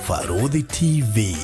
Barũthi TV,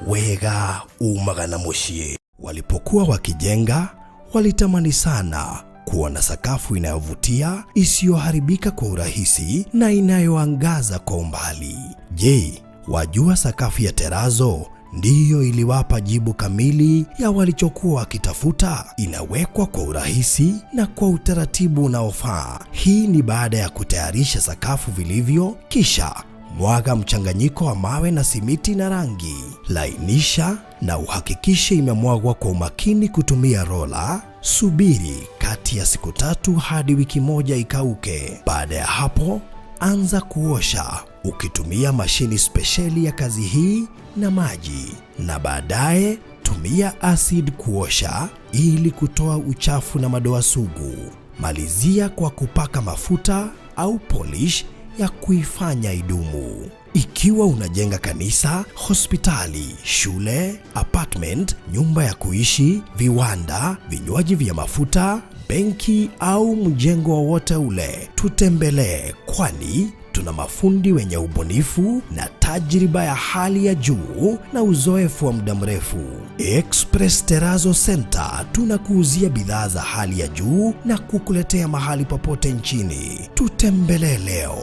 wega umaga na mũciĩ. Walipokuwa wakijenga, walitamani sana kuwa na sakafu inayovutia, isiyoharibika kwa urahisi na inayoangaza kwa umbali. Je, wajua sakafu ya terazo ndiyo iliwapa jibu kamili ya walichokuwa wakitafuta? Inawekwa kwa urahisi na kwa utaratibu unaofaa. Hii ni baada ya kutayarisha sakafu vilivyo, kisha mwaga mchanganyiko wa mawe na simiti na rangi. Lainisha na uhakikishe imemwagwa kwa umakini kutumia rola. Subiri kati ya siku 3 hadi wiki 1 ikauke. Baada ya hapo, anza kuosha ukitumia mashini spesheli ya kazi hii na maji, na baadaye tumia acid kuosha ili kutoa uchafu na madoa sugu. Malizia kwa kupaka mafuta au polish ya kuifanya idumu. Ikiwa unajenga kanisa, hospitali, shule, apartment, nyumba ya kuishi, viwanda, vinywaji vya mafuta, benki au mjengo wowote ule, tutembelee, kwani tuna mafundi wenye ubunifu na tajriba ya hali ya juu na uzoefu wa muda mrefu. Express Terrazzo Center tunakuuzia bidhaa za hali ya juu na kukuletea mahali popote nchini. Tutembelee leo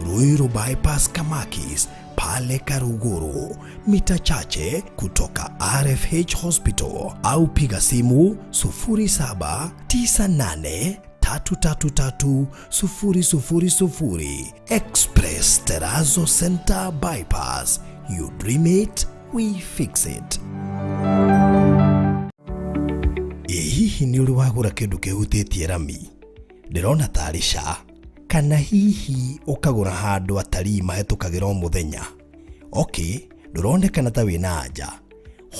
Ruiru Bypass Kamakis pale Karuguru, mita chache kutoka RFH Hospital, au piga simu 0798 333 000. Express Terrazzo Center Bypass. You dream it, we fix it. Ĩ hihi nĩ ũrĩ wagũra kĩndũ kĩhutĩtie rami? Ndĩrona tarĩ ca, kana hihi ũkagũra handũ atarii mahĩtũkagĩra o mũthenya. Okay, ndũronekana ta wĩna anja.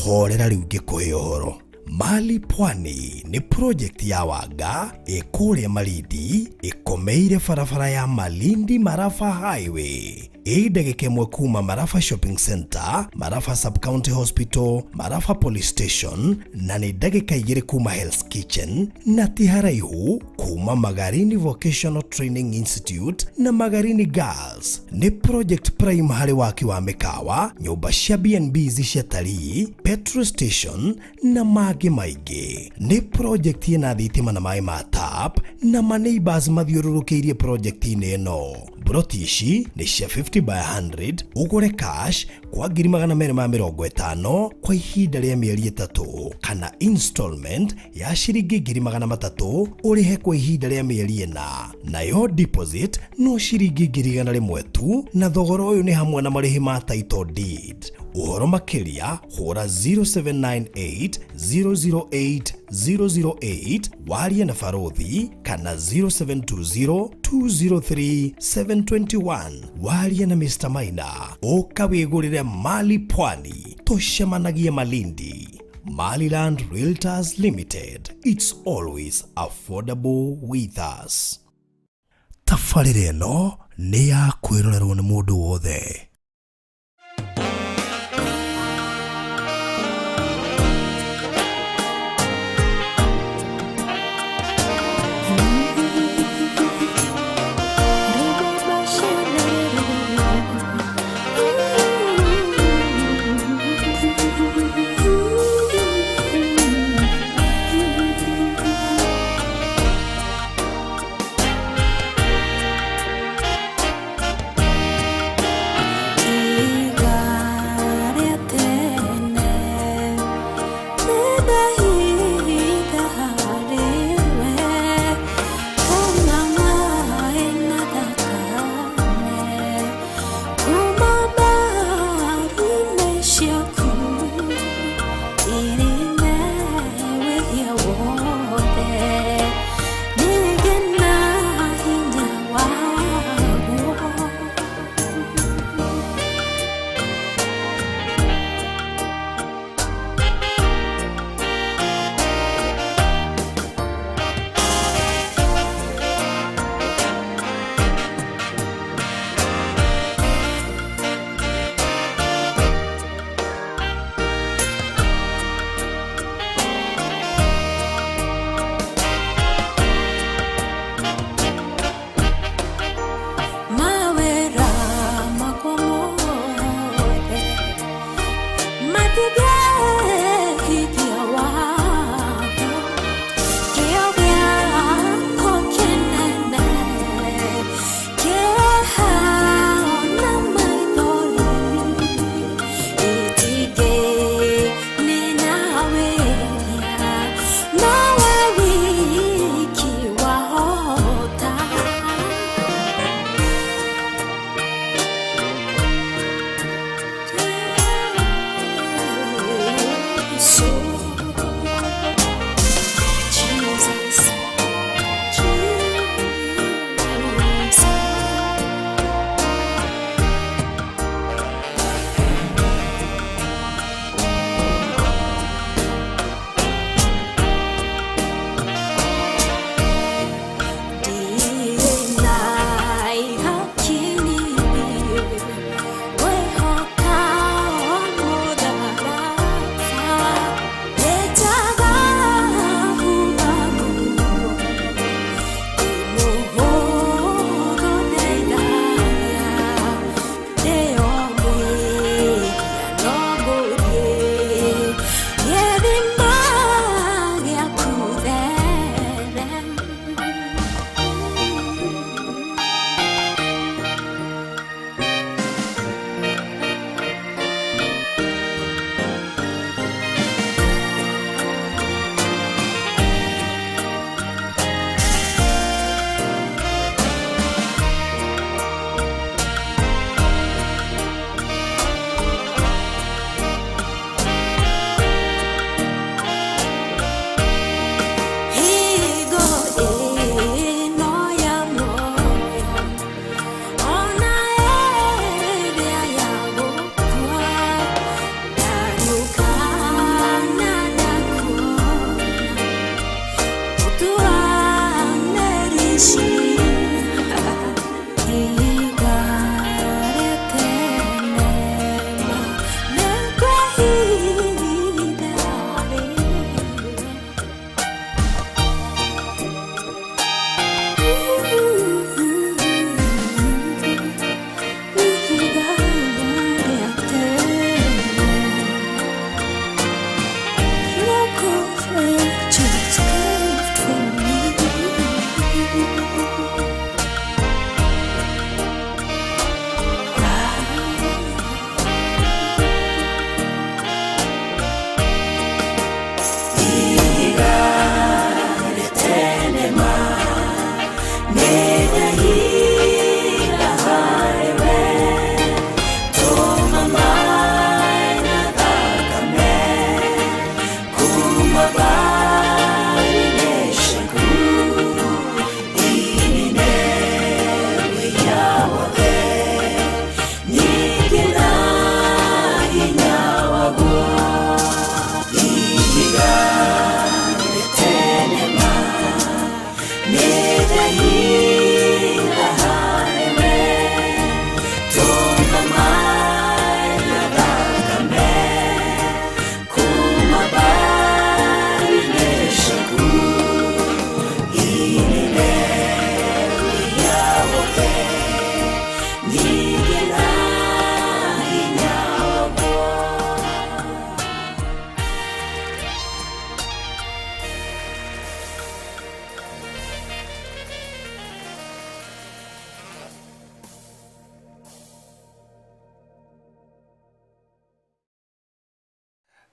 Horera rĩu ngĩkũhe ũhoro. Mali Pwani nĩ project ya Wanga ĩ kũrĩa Malindi, ĩkomeire barabara ya Malindi Marafa Highway, ĩ ndagĩka 1 kuma Marafa Shopping Center, Marafa Sub-County Hospital, Marafa Police Station, na nĩ ndagĩka 2 kuma Hell's Kitchen, na ti haraihu kuma Magarini Vocational Training Institute na Magarini Girls. Nĩ project prime harĩ waki wa mĩkawa, nyũmba cia B&Bs cia talii, petrol station na mangĩ maingĩ. Nĩ project ĩna thitima na maĩ ma tap na ma neighbors mathiũrũrũkĩirie project-inĩ ĩno. Broti ici nĩ cia 50 by 100, ũgũre cash kwa ngiri magana merĩ ma mĩrongo ĩtano kwa ihinda rĩa mĩeri 3, kana installment ya ciringi ngiri magana matatũ ũrĩhe kwa ihinda rĩa mĩeri 4. Nayo deposit no ciringi ngiri igana rĩmwe tu, na thogora ũyũ nĩ hamwe na marĩhi ma title deed. Ũhoro makĩria hũra 0798 008 008 warie na Barothi, kana 0720 203 721 warie na Mr. Maina. Ũka wĩgũrĩre Mali Pwani, tũcemanagie Malindi. Maliland Realtors Limited, it's always affordable with us. Tabarĩra ĩno nĩ ya kwĩrorerwo nĩ mũndũ wothe.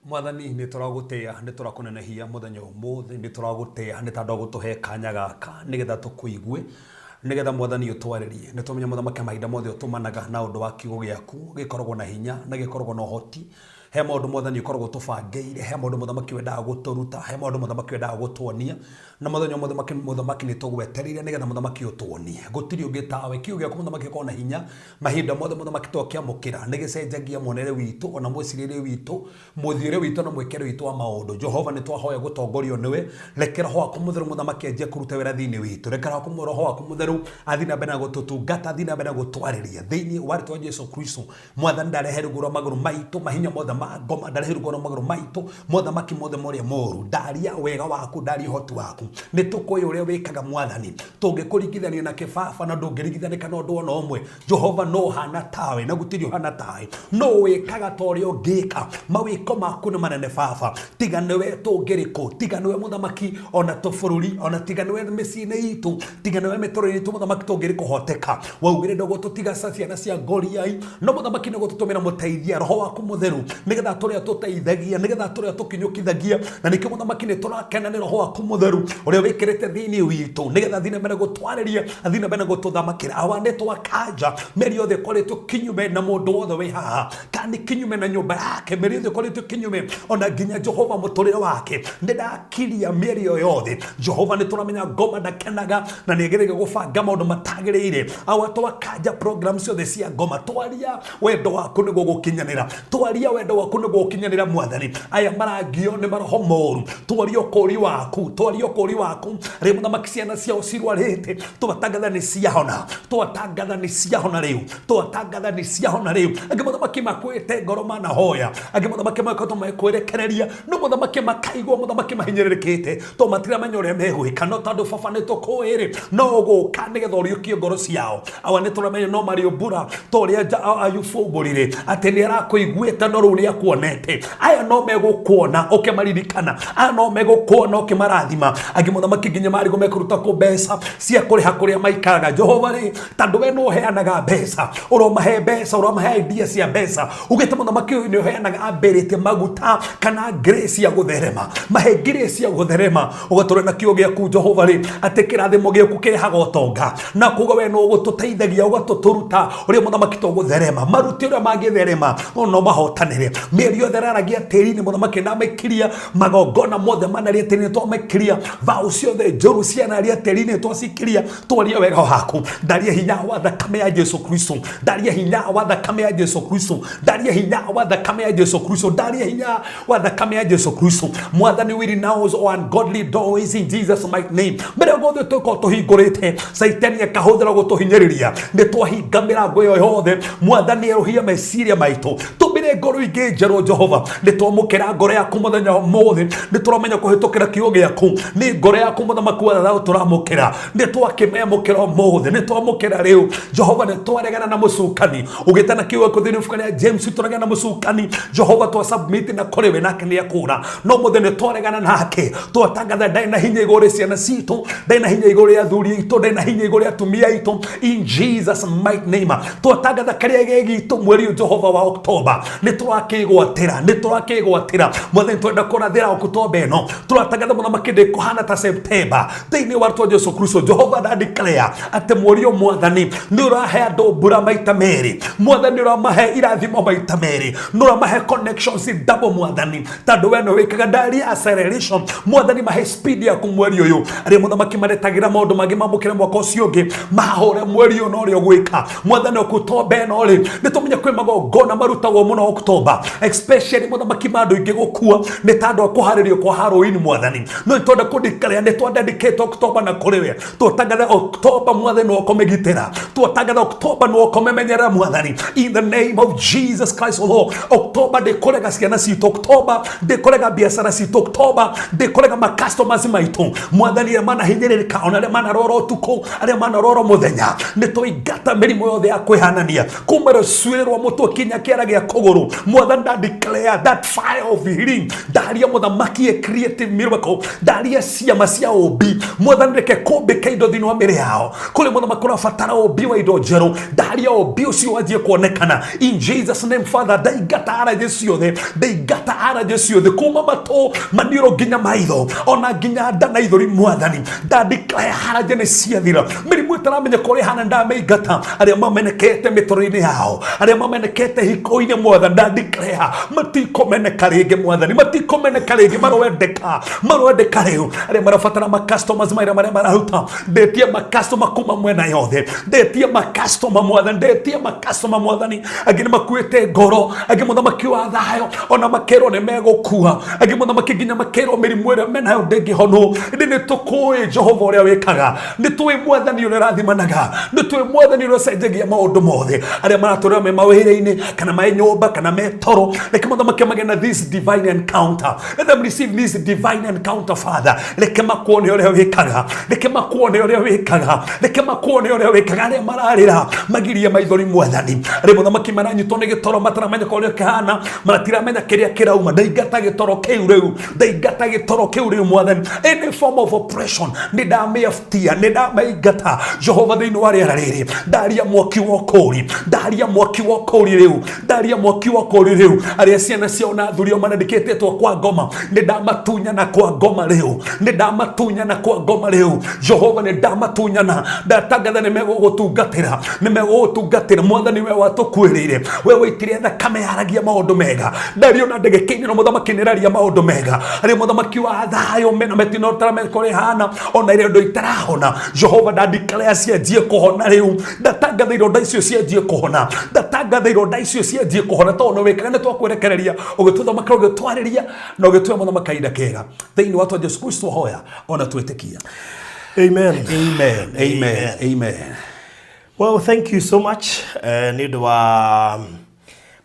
Mwathani, nĩ tũragũtĩa, nĩ tũrakũnenehia mũthenya ũmũthĩ, nĩ tũragũtĩa nĩ tondũ wa gũtũhe kanya gaka nĩgetha tũkũigue, nĩgetha Mwathani ũtwarĩrie. Nĩ tũmenya Mũthamaki mahinda mothe ũtũmanaga na ũndũ wa kiugo gĩaku gĩkoragwo na hinya na gĩkoragwo na ũhoti. He maũndũ Mwathani ũkoragwo ũtũbangĩire, he maũndũ Mũthamaki wendaga gũtũruta, he maũndũ Mũthamaki wendaga gũtuonia. Na mũthenya ũmũthĩ Mũthamaki nĩ tũgwetereire nĩgetha Mũthamaki ũtuonie. Gũtirĩ ũngĩ tawe. Kiugo gĩaku Mũthamaki gĩkoragwo na hinya mahinda mothe Mũthamaki twakĩamũkĩra nĩ gĩcenjagia muonere witũ ona mwĩcirĩrie witũ, mũthiĩre witũ na mwĩkĩre witũ wa maũndũ. Jehova nĩ twahoya gũtongorio nĩwe. Reke Roho waku Mũtheru Mũthamaki anjie kũruta wĩra thĩinĩ witũ. Reke Roho waku Mũtheru athiĩ na mbere na gũtũtungata, athiĩ na mbere na gũtwarĩria thĩinĩ wa rĩtwa Jesu Kristo. Mwathani ndarehe rungu rwa magũrũ maitũ mahinya mothe ma ngoma, ndarehe rungu rwa magũrũ maitũ mothamaki mothe morĩa moru. Ndaria wega waku, ndaria ũhoti waku. Nĩ tũkũĩ ũrĩa wĩkaga Mwathani. Tũngĩkũringithania na kĩbaba na ndũngĩringithanĩka na ũndũ ona ũmwe. Jehova no ũhana tawe na gũtirĩ ũhana tawe. No wĩkaga ta ũrĩa ũngĩka. Mawĩko maku nĩ manene baba. Tiga nĩwe tũngĩrĩ kũ, tiga nĩwe mũthamaki ona tũbũrũri, ona tiga nĩwe mĩciĩ-inĩ itũ, tiga nĩwe mĩtũrĩre itũ mũthamaki tũngĩrĩ kũhoteka. Waugire ndũgũtũtiga ca ciana cia ngoriai, no mũthamaki nĩ ũgũtũtũmĩra mũteithia, Roho waku Mũtheru, nĩgetha tũrĩa tũteithagia, nĩgetha tũrĩa tũkinyũkithagia. Na nĩkĩo mũthamaki nĩ tũrakena nĩ Roho waku Mũtheru ũrĩa wĩkĩrĩte thĩinĩ witũ, nĩgetha athiĩ na mbere gũtwarĩria, athiĩ na mbere gũtũthamakĩra. Awa nĩ twakanja mĩario yothe ĩkoretwo kinyume na mũndũ wothe wĩ haha, kana nĩ kinyume na nyũmba yake, mĩario yothe ĩkoretwo kinyume ona nginya Jehova mũtũrĩre wake. Nĩ ndakiria mĩario yothe. Jehova nĩ tũramenya ngoma ndakenaga na nĩ ageragia gũbanga maũndũ matagĩrĩire. Awa twakanja program ciothe cia ngoma, twaria wendo waku nĩguo gũkinyanĩra, twaria wendo waku nĩguo gũkinyanĩra. Mwathani, aya marangio nĩ maroho moru, twaria ũkũri waku, twaria ũkũri waku. Rĩu mũthamaki ciana ciao cirwarĩte, twatangatha nĩ ciahona, twatangatha nĩ ciahona rĩu, twatangatha nĩ ciahona rĩu. Angĩ mũthamaki makwĩte ngoro manahoya, angĩ mũthamaki makoretwo mekwĩrekereria, no mũthamaki makaigua mũthamaki mahinyĩrĩrĩkĩte to matiramenya ũrĩa megwĩka. No tondũ baba nĩ tũkũĩ rĩ, no ũgũka nĩgetha ũriũkie ngoro ciao. Awa nĩ tũramenya no mariũmbũra ta ũrĩa Ayubu aumbũrire atĩ nĩ arakũiguĩte no rĩu nĩ akuonete. Aya no megũkuona ũkĩmaririkana, aya no megũkuona ũkĩmarathima. Angĩ mũthamaki nginya marigwo mekũruta kũ mbeca cia kũrĩha kũrĩa maikaraga. Jehova rĩ, tondũ we nĩ ũheanaga mbeca, ũromahe mbeca, ũromahe idea cia mbeca. Ugĩte mũthamaki ũyũ nĩ ũheanaga ambĩrĩte maguta kana grace ya gũtherema, mahe grace ya gũtherema. Ũgatũra na kiugo gĩaku Jehova rĩ, atĩ kĩrathimo gĩaku kĩrehaga ũtonga, na kuga we nĩ ũgũtũteithagia, ũgatũtũruta ũrĩa mũthamaki tũgũtherema. Marute ũrĩa mangĩtherema no mahotanĩre. Mĩario yothe ĩraragia tĩri-inĩ mũthamaki ndamĩkiria, magongona mothe manaria tĩri-inĩ twamĩkiria, mbaũ ciothe njũru cianaria tĩri-inĩ twacikiria. Twaria wega waku, ndaria hinya wa thakame ya Jesu Kristo, ndaria hinya wa thakame ya Jesu Kristo, ndaria hinya wa thakame ya Jesu Kristo, ndaria hinya wa thakame ya Jesu Kristo. Mwathani, we renounce all ungodly doors in Jesus mighty name. Mbere gothe tũkorwo tũhingũrĩte, Saitani akahũthĩra gũtũhinyĩrĩria, nĩ twahinga mĩrango ĩyo yothe. Mwathani, erũhia meciria maitũ, tũmbĩre ngoro ingĩ njerũ. Jehova, nĩ twamũkĩra ngoro yaku mũthenya ũmũthĩ, nĩ tũramenya kũhĩtũkĩra kiugo gĩaku nĩ ngoro yaku mũthamaki wa thayũ tũramũkĩra, nĩ twakĩmĩamũkĩra ũmũthĩ, nĩ twamũkĩra rĩu. Jehova, nĩ twaregana na mũcukani ũgĩtana kiugo gĩaku thĩinĩ ibuku rĩa James, tũregana na mũcukani. Jehova, twa submit na kũrĩ we nake nĩ ekũra. No mũthĩ nĩ twaregana nake, twatangatha ndarĩ na hinya igũrũ rĩa ciana citũ, ndarĩ na hinya igũrũ rĩa athuri aitũ, ndarĩ na hinya igũrũ rĩa atumia aitũ, in Jesus mighty name. Twatangatha kĩrĩa gĩ gitũ mweri ũyũ Jehova wa Oktoba, nĩ tũrakĩgwatĩra, nĩ tũrakĩgwatĩra. Mwathani, twenda kũrathĩra Oktoba ĩno, tũratangatha mũthamaki ndĩkũhana ta Septemba thĩinĩ wa rĩtwa Jesu Kristo. Jehova, nda declare atĩ mweri ũyũ Mwathani nĩ ũrahe andũ mbura maita merĩ, Mwathani ũramahe irathimo maita merĩ, nĩ ũramahe connections double. Mwathani, tondũ we nĩ wĩkaga, ndaria acceleration. Mwathani, mahe speed yaku mweri ũyũ. Arĩa mũthamaki maretagĩra maũndũ mangĩ mamũkĩre mwaka ũcio ũngĩ, mahũre mweri ũyũ na ũrĩa ũgwĩka. Mwathani, Oktoba ĩno rĩ, nĩ tũmenye kwĩ magongona marutagwo mũno Oktoba, especially mũthamaki ma andũ aingĩ gũkua nĩ ta andũ a kũharĩrio kwa Halloween. Mwathani, no nĩ twenda kũdeclare nĩ twandedicate Oktoba na kũrĩ we. Twatangatha Oktoba, Mwathani, nĩ ũkũmĩgitĩra. Twatangatha Oktoba nĩ ũkũmĩmenyerera, Mwathani, in the name of Jesus Christ o Lord. Oktoba ndĩkũrega ciana citũ, Oktoba ndĩkũrega biacara citũ, Oktoba ndĩkũrega macustomers maitũ. Mwathani, arĩa manahinyĩrĩrĩka, ona arĩa manarwara ũtukũ, arĩa manarwara mũthenya, nĩ twaingata mĩrimũ yothe ya kwĩhanania kuma rũcuĩrĩ rwa mũtwe kinya kĩara gĩa kũgũrũ. Mwathani. Mwathani, nda declare that fire of healing. Ndaria mũthamaki a creative miracle, ndaria ciama cia ũmbi. Mwathani, reke kũmbĩke indo thĩinĩ wa mĩrĩ yao. Kũrĩ mũthamaki ũrabatara ũmbi wa indo njerũ, ndaria ũmbi ũcio wanjie kuonekana in Jesus name. Father, ndaingata arajĩ ciothe, ndaingata arajĩ ciothe kuma matũ, maniũrũ nginya maitho, ona nginya nda na ithũri. Mwathani, nda declare harajĩ nĩ ciathira. Mĩrimũ ĩtaramenya kũrĩa ĩhana, ndamĩingata. Arĩa mamenekete mĩtũrĩre-inĩ yao, arĩa mamenekete hiko-inĩ, Mwathani, nda declare matikũmeneka rĩngĩ. Mwathani, matikũmeneka rĩngĩ, marwendeka, marwendeka rĩu. Arĩa marabatara macustomers marĩa marĩa mararuta, ndetie makastoma kuma mwena yothe, ndetie makastoma. Mwathani, ndetie makastoma. Mwathani, angĩ nĩ makuĩte ngoro, angĩ, mũthamaki wa thayũ, ona makerwo nĩ megũkua, angĩ, mũthamaki, nginya makerwo mĩrimũ ĩrĩa menayo ndĩngĩhonwo. Ĩndĩ nĩ tũkũĩ Jehova ũrĩa wĩkaga, nĩ tũĩ Mwathani ũrĩa ũrathimanaga, nĩ tũĩ Mwathani ũrĩa ũcenjagia maũndũ mothe. Arĩa maratũrĩra me mawĩra-inĩ kana me nyũmba kana me toro, reke mũthamaki magĩe na this divine encounter. Let them receive this divine encounter, Father. Reke makuone ũrĩa wĩkaga, reke makuone ũrĩa wĩkaga, reke makuone ũrĩa wĩkaga. Arĩa mararĩra magirie maithori, Mwathani, arĩa, mũthamaki, maranyitwo nĩ gĩtoro, mataramenya ũrĩa kĩhana, matiramenya kĩrĩa kĩrauma, ndaingata gĩtoro kĩu rĩu, ndaingata gĩtoro kĩu rĩu. Mwathani, any form of oppression nĩ ndamĩabutia, nĩ ndamaingata. Jehova, thĩinĩ wa rĩera rĩrĩ, ndaria mwaki wa ũkũũri, ndaria mwaki wa ũkũũri rĩu, ndaria mwaki wa ũkũũri rĩu. Arĩa ciana ciao na athuri ao manandĩkĩtĩtwo kwa ngoma, nĩ ndamatunyana kwa ngoma rĩu, nĩ ndamatunyana kwa ngoma rĩu. Jehova, nĩ ndamatunyana. Ndatangatha nĩ megũgũtungatĩra, nĩ megũgũtungatĩra. Mwathani, we watũkuĩrĩire, we waitire thakame yaragia maũndũ mega. Ndario na ndagĩka-inĩ no mũthamaki nĩ raria maũndũ mega. Arĩa, mũthamaki wa thayũ, mena mĩtino taramenya hana, ona ironda itarahona, Jehova, ndandiclare cianjie kũhona rĩu. Ndatangatha ironda icio cianjie kũhona, ndatangatha ironda icio cianjie kũhona, tondũ nĩ wĩkaga. Nĩ twakwerekereria ũgĩtũthamakĩra, ũgĩtwarĩria na ũgĩtũhe, mũthamaki, kahinda kega. Thĩinĩ wa twa Jesu Kristo hoya ona twĩtĩkia. Amen. Amen, amen, amen. Well, thank you so much nĩ ũndũ wa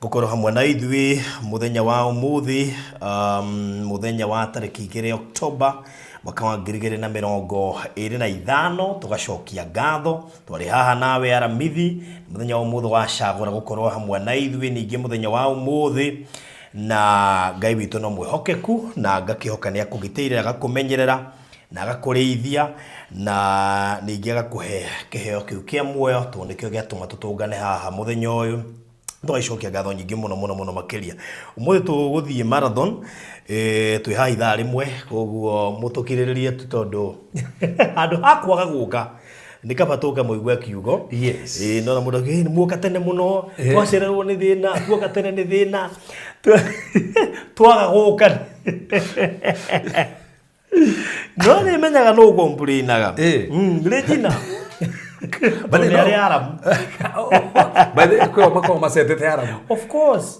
gũkorwo hamwe na ithuĩ mũthenya wa ũmũthĩ, mũthenya wa tarĩki 2 Oktoba mwaka wa 2025. Tũgacokia ngatho twarĩ haha nawe aramithi mũthenya wa ũmũthĩ, wacagũra gũkorwo hamwe na ithuĩ ningĩ mũthenya wa ũmũthĩ. Na Ngai witũ no mwĩhokeku, na ngakĩhoka nĩ akũgitĩire, agakũmenyerera na agakũrĩithia, na ningĩ agakũhe kĩheo kĩu kĩa muoyo, tondũ nĩkĩo gĩatũma tũtũngane haha mũthenya ũyũ. Tũgaicokia ngatho nyingĩ mũno mũno mũno makĩria. Ũmũthĩ tũgũthiĩ marathon, twĩ haha ithaa rĩmwe, koguo mũtũkirĩrĩrie tu, tondũ handũ ha kwaga gũka nĩ kaba tũke mũigue kiugo. Ĩĩ, no na mũndũ akiuga, "Ĩ, nĩ muoka tene mũno, twacererwo nĩ thĩna, tuoka tene nĩ thĩna, twaga gũka." No nĩ menyaga nũ komplainaga. Regina. But Tondũ nĩ arĩ Arabu. By the way, kwĩo makoragwo macetete Arabu. Of course.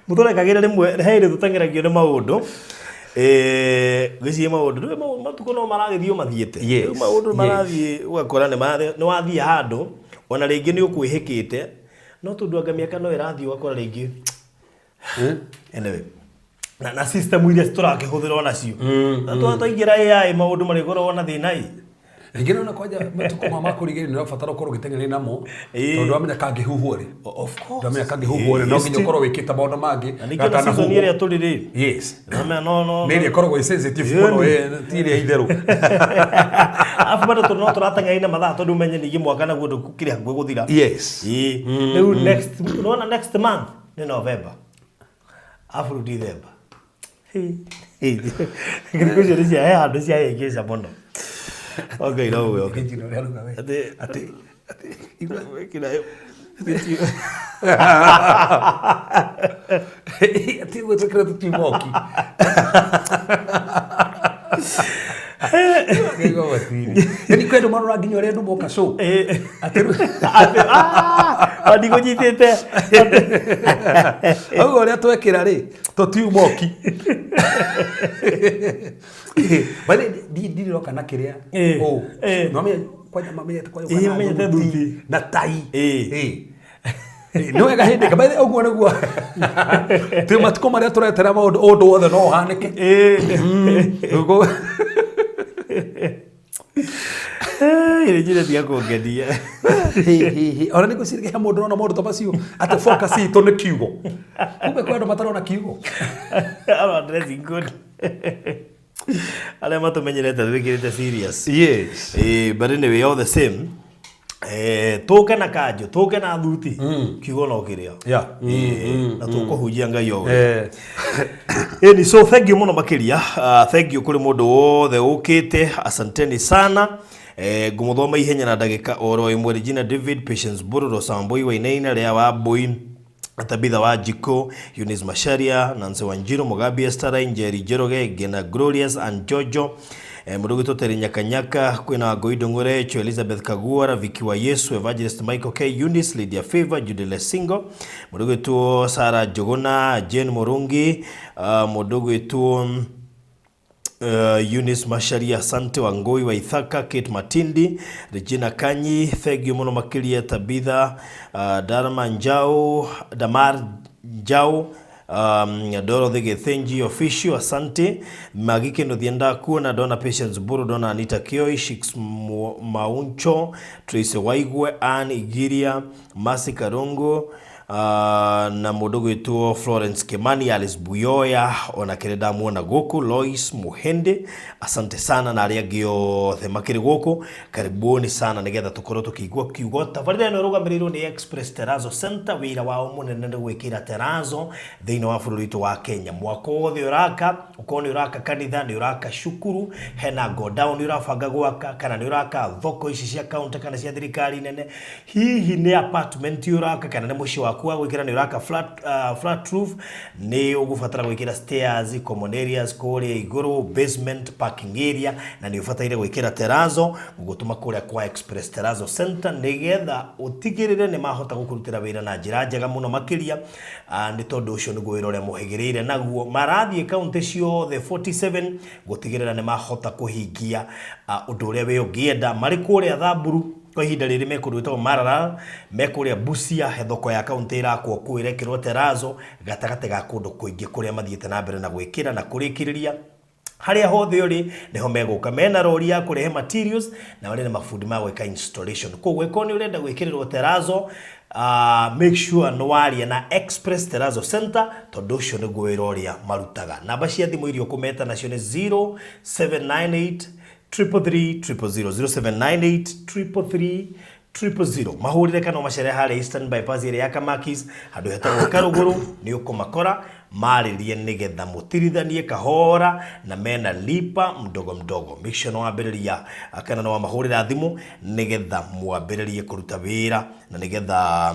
Mũtũrekagĩra rĩmwe, he hĩndĩ tũteng'eragio nĩ maũndũ. Ngwĩciria maũndũ rĩu matukũ no maragĩthiĩ o mathiĩte. Rĩu maũndũ marathiĩ ũgakora nĩ wathiĩ handũ ona rĩngĩ nĩ ũkwĩhĩkĩte, no tondũ anga mĩaka no ĩrathiĩ, ũgakora rĩngĩ, anyway, na system iria tũrakĩhũthĩra onacio na twaingĩra AI, maũndũ marĩkoragwo na thĩna ĩ. Rĩngĩ nona kwanja matukũ ma makũrigĩrĩria nĩ ũrabatara ũkorwo ũgĩteng'eria namo, tondũ wamenya kangĩhuhwo rĩ, Of course. ndamenya kangĩhuhwo rĩ, no nginya ũkorwo wĩkĩte maũndũ mangĩ. Na ningĩ na season ĩrĩa tũrĩ rĩ, Yes. No Nĩ ĩrĩa ĩkoragwo ĩ sensitive mũno, ti ĩrĩa itherũ. Arabu bado tondũ no tũrateng'eria na mathaa, tondũ ũmenye ningĩ mwaka naguo ndũkĩrĩ hakuhĩ gũthira. Ĩĩ. Rĩu next, ũrona next month nĩ November, arabu rĩu December. Thikũ icio nĩ cia he handũ ciahĩngĩca mũno. Okay, no ũguo. Okay. Njino ũrĩa aruga we. Atĩ Atĩ atĩ ũguo twĩkĩra tũtiumoki. Ngaigua matiri. Yaani kwĩ andũ marora nginya ũrĩa andũ moka show. Atĩ atĩ ah, ndigũnyitĩte. Auga ũrĩa twekĩra rĩ, tũtiumoki. By the way, ndirĩ roka na kĩrĩa. Ũũ. No menye kwanja mamenyete kwanja ũka na menyete thuti thuti. Na tai. Ĩĩ. Nĩ wega hĩndĩ ĩngĩ. By the way, ũguo nĩguo twĩ matukũ marĩa tũretera maũndũ, ũndũ wothe no ũhanĩke. Ũguo. Rĩnjire tiga kũngenia. Ona nĩ ngwĩciria he mũndũ ũrona maũndũ ta macio atĩ focus itũ nĩ kiugo, kumbe kwĩ andũ matarona kiugo. Aro dressing code. Arĩa matũmenyerete twĩkĩrĩte serious. Yes. But anyway, all the same, tũke na kanjũ, tũke na thuti, kiugo no kĩrĩa. Na tũkũhunjia Ngai o ũrĩa. Ĩni, so thank you mũno makĩria. Thank you kũrĩ mũndũ wothe ũkĩte, asanteni sana. Ngũmũthoma ihenya na ndagĩka oro ĩmwe. Regina David, Patience Bururo, Samboi Wainaina, Lea Wambui, Tabitha Wanjikũ, Eunice Macharia, Nancy Wanjiru, Mugambi Esther, Njeri Njoroge, Gena Glorious and Jojo, mũndũ gwĩtwo Terry Nyakanyaka, kwĩna Wangũi Ndũng'ũrecho, Elizabeth Kaguara, Vicky wa Yesu, Evangelist Michael K, Eunice, Lydia Favor, Judy Lesingo, mũndũ gwĩtwo Sarah Njũgũna, Jane Mũrungi, mũndũ gwĩtwo Eunice Macharia, asante. Wangui wa Ithaka, Kate Matindi, Regina Kanyi, thank you mũno makĩria. Tabitha, Darma Njau, Damar Njau, Dorothy Githinji official, asante. Magi Kĩnuthia ndakuona, Donna Patience Buru, Donna Anita Kioi, Shix Mauncho, Tracy Waigwe, Ann Igiria, Masi Karungu, na mũndũ gwĩtwo Florence Kimani, Alice Buyoya, ona kĩrĩa ndamuona gũkũ, Lois Muhende, asante sana, na arĩa angĩ othe makĩrĩ gũkũ, karibuni sana, nĩgetha tũkorwo tũkĩigua kiugo. Tabarĩra ĩno ĩrũgamĩrĩirwo nĩ Express Terrazzo Center. Wĩra wao mũnene nĩ gwĩkĩra terrazzo thĩinĩ wa bũrũri witũ wa Kenya. Mwako wothe ũraka, ũkorwo nĩ ũraka kanitha, nĩ ũraka cukuru, hena godown ũrabanga gwaka, kana nĩ ũraka thoko ici cia county kana cia thirikari nene, hihi nĩ apartment ũraka kana nĩ mũciĩ waku wa gwĩkĩra, nĩ ũraka flat roof, nĩ ũgũbatara gwĩkĩra stairs, common areas kũrĩa igũrũ, basement, parking area, na nĩ ũbataire gwĩkĩra terrazzo, gũgũtũma kũrĩa kwa Express Terrazzo Center nĩgetha ũtigĩrĩre nĩ mahota gũkũrutĩra wĩra na njĩra njega mũno makĩria. Nĩ tondũ ũcio nĩguo wĩra ũrĩa mũhĩgĩrĩire naguo. Marathiĩ kaunti ciothe 47 gũtigĩrĩra nĩ mahota kũhingia ũndũ ũrĩa we ũngĩenda. Marĩ kũrĩa Thamburu kwa ihinda rĩrĩ, me kũndũ gwĩtagwo Maralal, me kũrĩa Busia, he thoko ya kaunti ĩrakwo kũu ĩrekĩrwo terrazzo, gatagatĩ ga kũndũ kũingĩ kũrĩa mathiĩte na mbere na gwĩkĩra na kũrĩkĩrĩria. Harĩa hothe ũrĩ nĩho megũka, mena rori ya kũrehe materials na marĩ na mabundi ma gwĩka installation. Koguo ĩkorwo nĩ ũrenda gwĩkĩrĩrwo terrazzo, make sure nĩ waria na Express Terrazzo Center, tondũ ũcio nĩguo wĩra ũrĩa marutaga. Namba cia thimũ iria ũkũmeta nacio nĩ 0798 333 000, 0798 333 000. Mahũrĩre kana ũmacere harĩa Eastern Bypass ĩrĩa ya Kamakis, handũ hetagwo Karũgũrũ, nĩ ũkũmakora, marĩrie nĩgetha mũtirithanie kahora, na mena lipa mdogo mdogo. Make sure nĩ wambĩrĩria kana nĩ wamahũrĩra thimũ nĩgetha mwambĩrĩrie kũruta wĩra na nĩgetha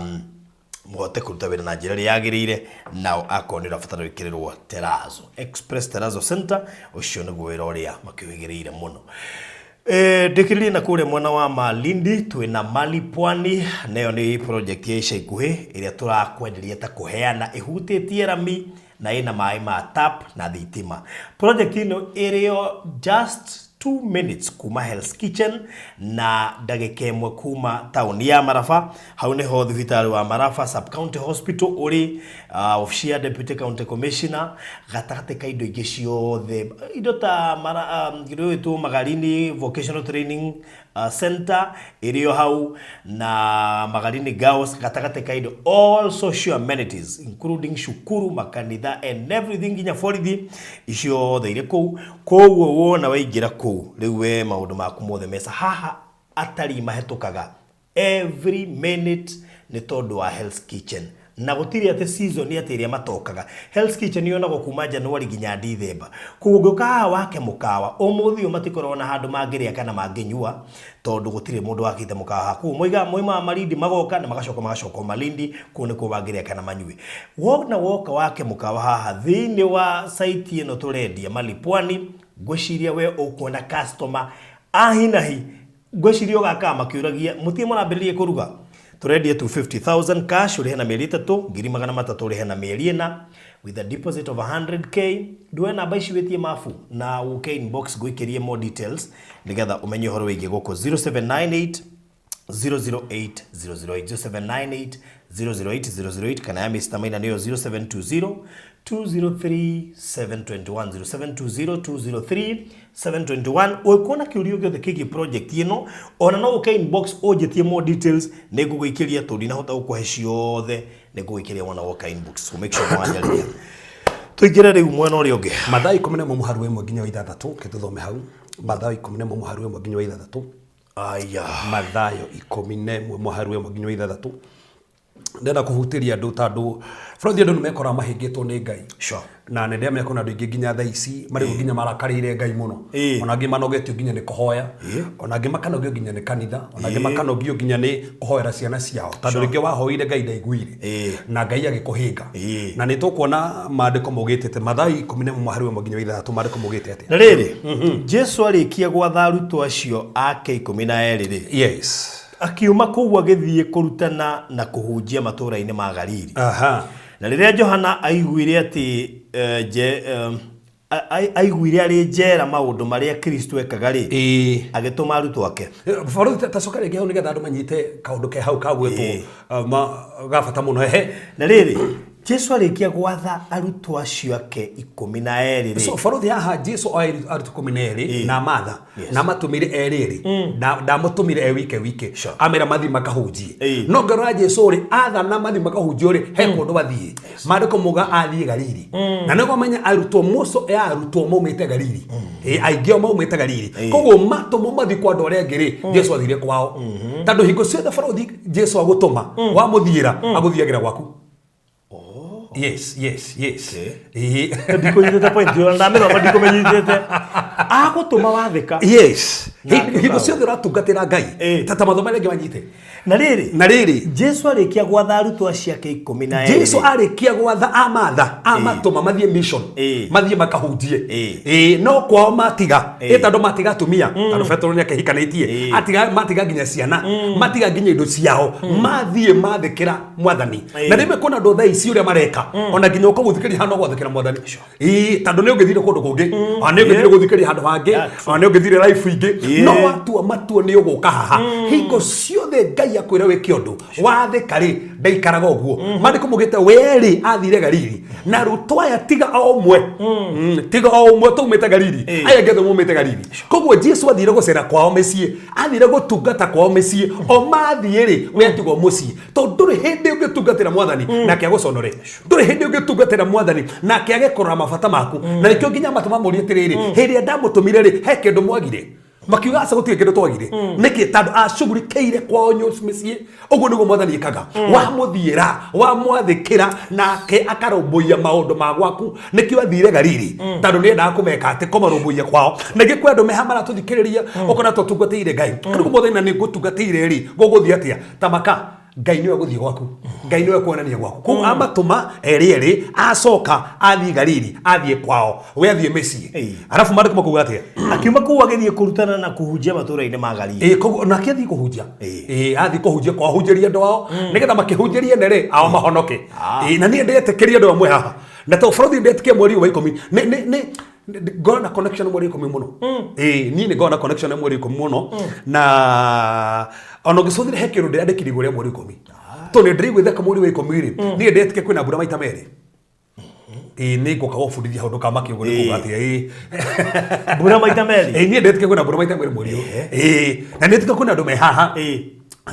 mũhote kũruta wĩra na njĩra ĩrĩa yagĩrĩire. Nao akorwo nĩ ũrabatara gwĩkĩrĩrwo terrazzo, Express Terrazzo Center, ũcio nĩguo wĩra ũrĩa makĩũhĩgĩrĩire mũno. Ndĩkĩrĩrie na kũrĩa mwena wa Malindi twĩna Mali Pwani, nayo nĩ project ya ica ikuhĩ ĩrĩa tũrakwenderia ta kũheana, ĩhutĩtie rami na ĩna maĩ ma tap na thitima. Project ĩno ĩrĩo just 2 minutes kuma Hell's Kitchen na ndagĩka 1 kuma taũni ya Maraba. Hau nĩho thibitarĩ wa Maraba Sub County Hospital ũrĩ, ofici ya Deputy County Commissioner, gatagatĩ ka indo ingĩ ciothe, indo ta mara, kĩndũ gĩgwĩtwo Magarini Vocational Training Center ĩrĩ o hau, na Magarini Girls, gatagatĩ ka indo, all social amenities including cukuru, makanitha and everything, nginya borithi iciothe irĩ kũu. Koguo wona waingĩra kũu rĩu, we maũndũ maku mothe mesa. Haha atarii mahĩtũkaga every minute nĩ tondũ wa Hell's Kitchen, na gũtirĩ atĩ season atĩ ĩrĩa matokaga. Hell's Kitchen yonagwo kuma January nginya December. Koguo ũngĩũka haha wake mũkawa ũmũthĩ ũyũ, matikoragwo na handũ mangĩrĩa kana mangĩnyua, tondũ gũtirĩ mũndũ wakĩte mũkawa haha. Koguo moiga moimaga Malindi, magoka na magacoka Malindi, kũu nĩkuo mangĩrĩa kana manyue. Wona woka wake mũkawa haha thĩinĩ wa site ĩno tũrendia Mali Pwani, ngwĩciria we ũkuona customer a hinahi. Ngwĩciria ũgakaga makĩũragia mũtirĩ mũrambĩrĩria kũruga. Tũrendia 250,000 cash, ũrĩhe na mĩeri 3, 300,000 ũrĩhe na mĩeri 4, with a deposit of 100K. Nduoe namba ici wĩtie mabu na ũke inbox ngũikĩrie more details nĩgetha ũmenye ũhoro wĩgiĩ gũkũ. 0798 008 008, 0798 008 008, kana ya Mr. Maina nĩyo 0720 203 721, 0720 203 721. Ũngĩkuona kĩũria gĩothe kĩgiĩ project ĩno, ona no ũke inbox ũnjĩtie more details, nĩ ngũgũikĩria, tondũ ndinahota gũkũhe ciothe, nĩ ngũgũikĩria wona woka inbox. So make sure nĩwanjarĩria. Tũingĩre rĩu mwena ũrĩa ũngĩ. Mathayo 11 mũharu wa 1 nginya wa 6, kĩtũthome hau. Mathayo 11 mũharu wa 1 nginya wa 6. Aya. Mathayo 11 mũharu wa 1 nginya wa 6. Ndĩrenda kũhutĩria andũ tondũ bũrũri andũ nĩ mekoraga mahĩngĩtwo nĩ Ngai. Na nĩ ndĩramenya kwĩna andũ aingĩ nginya thaa ici marĩ nginya marakarĩire Ngai mũno. Ona angĩ manogetio nginya nĩ kũhoya. Ona angĩ makanogio nginya nĩ kanitha. Ona angĩ makanogio nginya nĩ kũhoera ciana ciao. Tondũ rĩngĩ wahoire Ngai ndaiguire. Na Ngai agĩkũhĩnga. Na nĩ tũkuona maandĩko maugĩte atĩ Mathayo 11 mũhari wa 1 nginya wa 6, maandĩko maugĩte atĩa? Na rĩrĩ, Jesu arĩkia gwatha arutwo acio ake 12 rĩ, akiuma kũu agĩthiĩ kũrutana na kũhunjia matũũra-inĩ ma Galili. Na rĩrĩa Johana aiguire atĩ aiguire arĩ njera maũndũ marĩa Kristo ekaga rĩ, agĩtũma arutwo ake. Bũrũri ta coka rĩngĩ hau nĩgetha andũ manyite kaũndũ ke hau kagwetwo ga bata mũno ehe. Na rĩrĩ, Jesu arĩkia gwatha arutwo acio ake 12 rĩ. So bũrũri haha Jesu oe arutwo 12 na matha na matũmire erĩ erĩ, ndamũtũmire e wike wike, amera mathiĩ makahunjie. No ngorora Jesu rĩ, athana mathiĩ makahunjie rĩ, he kũndũ athiĩ. Maandĩko mauga athiĩ Galili. Na nĩguo menya arutwo moco ya arutwo maumĩte Galili. Aingĩ ao maumĩte Galili. Koguo matũmwo mathiĩ kwa andũ arĩa angĩ rĩ, Jesu athire kwao. Tondũ hingo ciothe bũrũri Jesu agũtũma, wamũthiĩra, agũthiagĩra gwaku. Yes, yes, yes. Ndikũnyitĩte point ĩyo, ndamĩthoma ndikũmenyitĩte. Agũtũma wathĩka. Yes. Na Hingo ciothe ũratungatĩra Ngai. Ta mathomo marĩa angĩ wanyite. Na rĩrĩ, Na rĩrĩ, Jesu arĩkia gwatha arutwo acio ake 12. Jesu arĩkia gwatha amatha, amatũma mathiĩ mission, mathiĩ makahunjie. No kwao matiga, tondũ matiga atumia, tondũ Petero nĩ akĩhikanĩtie, atiga matiga nginya ciana, matiga nginya indo ciao, mathiĩ mathĩkĩra mwathani. Na rĩmwe kwĩna andũ thaa ici ũrĩa mareka, ona nginya ũkamũthikĩria hana gwathĩkĩra mwathani. Tondũ nĩ ũngĩthire kũndũ kũngĩ, ona nĩ ũngĩthire gũthikĩria handũ hangĩ, ona nĩ ũngĩthire life ingĩ. No watua matua nĩ ũgũka haha. Hingo ciothe Ngai akwĩra wĩke ũndũ, wathĩka rĩ, ndaikaraga ũguo. Maandĩko maugĩte we rĩ athire Galili, na arutwo aya tiga o ũmwe. Tiga o ũmwe taumĩte Galili. Aya angĩ othe maumĩte Galili. Koguo Jesu athire gũcera kwao mĩciĩ, athire gũtungata kwao mĩciĩ, o mathiĩ rĩ, we atigwo mũciĩ. Tondũ ndũrĩ hĩndĩ ũngĩtungatĩra mwathani nake agũconore. Ndũrĩ hĩndĩ ũngĩtungatĩra mwathani nake age kũrora mabata maku. Na nĩkĩo nginya matũ mamũrie atĩrĩrĩ, hĩndĩ ĩrĩa ndamũtũmire rĩ, he kĩndũ mwagire? Makiuga aca gũtirĩ kĩndũ twagire. Nĩkĩ? Tondũ acugurikĩire kwao mĩciĩ. Ũguo nĩguo mwathani ekaga. Wamũthiĩra, wamwathĩkĩra, nake akarũmbũiya maũndũ ma gwaku. Nĩkĩo athire Galili, tondũ nĩendaga kũmeka atĩ kũmarũmbũiya kwao. Na ningĩ kwĩ andũ meha maratũthikĩrĩria, ũkona tũtungatĩire Ngai. Rĩu mwathani na nĩngũtungatĩire rĩ, gũgũthiĩ atĩa? Tamaka, Ngai nĩwe gũthiĩ gwaku, Ngai nĩwe kuonania gwaku. Koguo amatũma erĩ erĩ, acoka athiĩ Galili, athiĩ kwao, we athiĩ mĩciĩ. Arabu maandĩko makuga atĩa? Akiuma kũu agĩthiĩ kũrutana na kũhunjia matũũra-inĩ ma Galili. Koguo nake athiĩ kũhunjia. Athiĩ kũhunjia kwao, ahunjĩrie andũ ao, nĩgetha makĩhunjĩrie ene rĩ, ao mahonoke. Na niĩ ndĩretĩkĩria andũ amwe haha. Na to bũrũri ndetĩkia mweri ũyũ wa 10. Nĩ ngoragwo na connection mweri 10 mũno. Niĩ nĩ ngoragwo na connection mweri 10 mũno. Na ona ũngĩcũthĩrĩria he kĩndũ ndĩrandĩkire igũrũ rĩa mweri 10. Tondũ nĩ ndĩraigua mweri wa 10 rĩ, niĩ ndetĩkia kwĩna mbura maita merĩ. Nĩ ngũka gũbundithia hau ndũkamake ũguo nĩ kuga atĩa. Mbura maita merĩ? Niĩ ndetĩkia kwĩna mbura maita merĩ mweri ũyũ. Na nĩ kwĩna andũ me haha.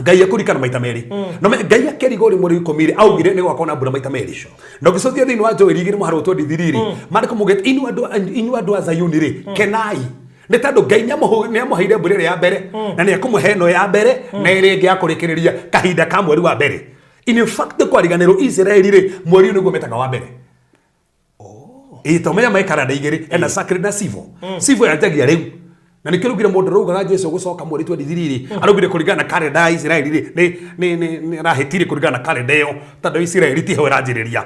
Ngai akũririkana maita merĩ. No Ngai akĩriga ũrĩ mweri 10 rĩ, augire nĩ gũgakorwo na mbura maita merĩ. Na ũngĩcokia thĩinĩ wa Joeli igĩrĩ mũhari wa 23 rĩ, maandĩko maugĩte, inyuĩ andũ a Zayuni rĩ, kenai. Nĩ tondũ Ngai nĩamũheire mbura ĩrĩa ya mbere, na nĩekũmũhe ĩno ya mbere, na ĩrĩa ĩngĩ ya kũrĩkĩrĩria kahinda ka mweri wa mbere. In fact, kwariganĩrwo Isiraeli rĩ, mweri ũyũ nĩguo metaga wa mbere. To menya maikara igĩrĩ, ena sacred na civil. Civil yanjagia rĩu. Na nĩkĩo rĩu nginya mũndũ araugaga Jesu gũcoka mweri 23 rĩ, araugire kũringana na kalenda ya Isiraeli rĩ, nĩ arahĩtire kũringana na kalenda ĩyo, tondũ Isiraeli tiho ĩranjĩrĩria.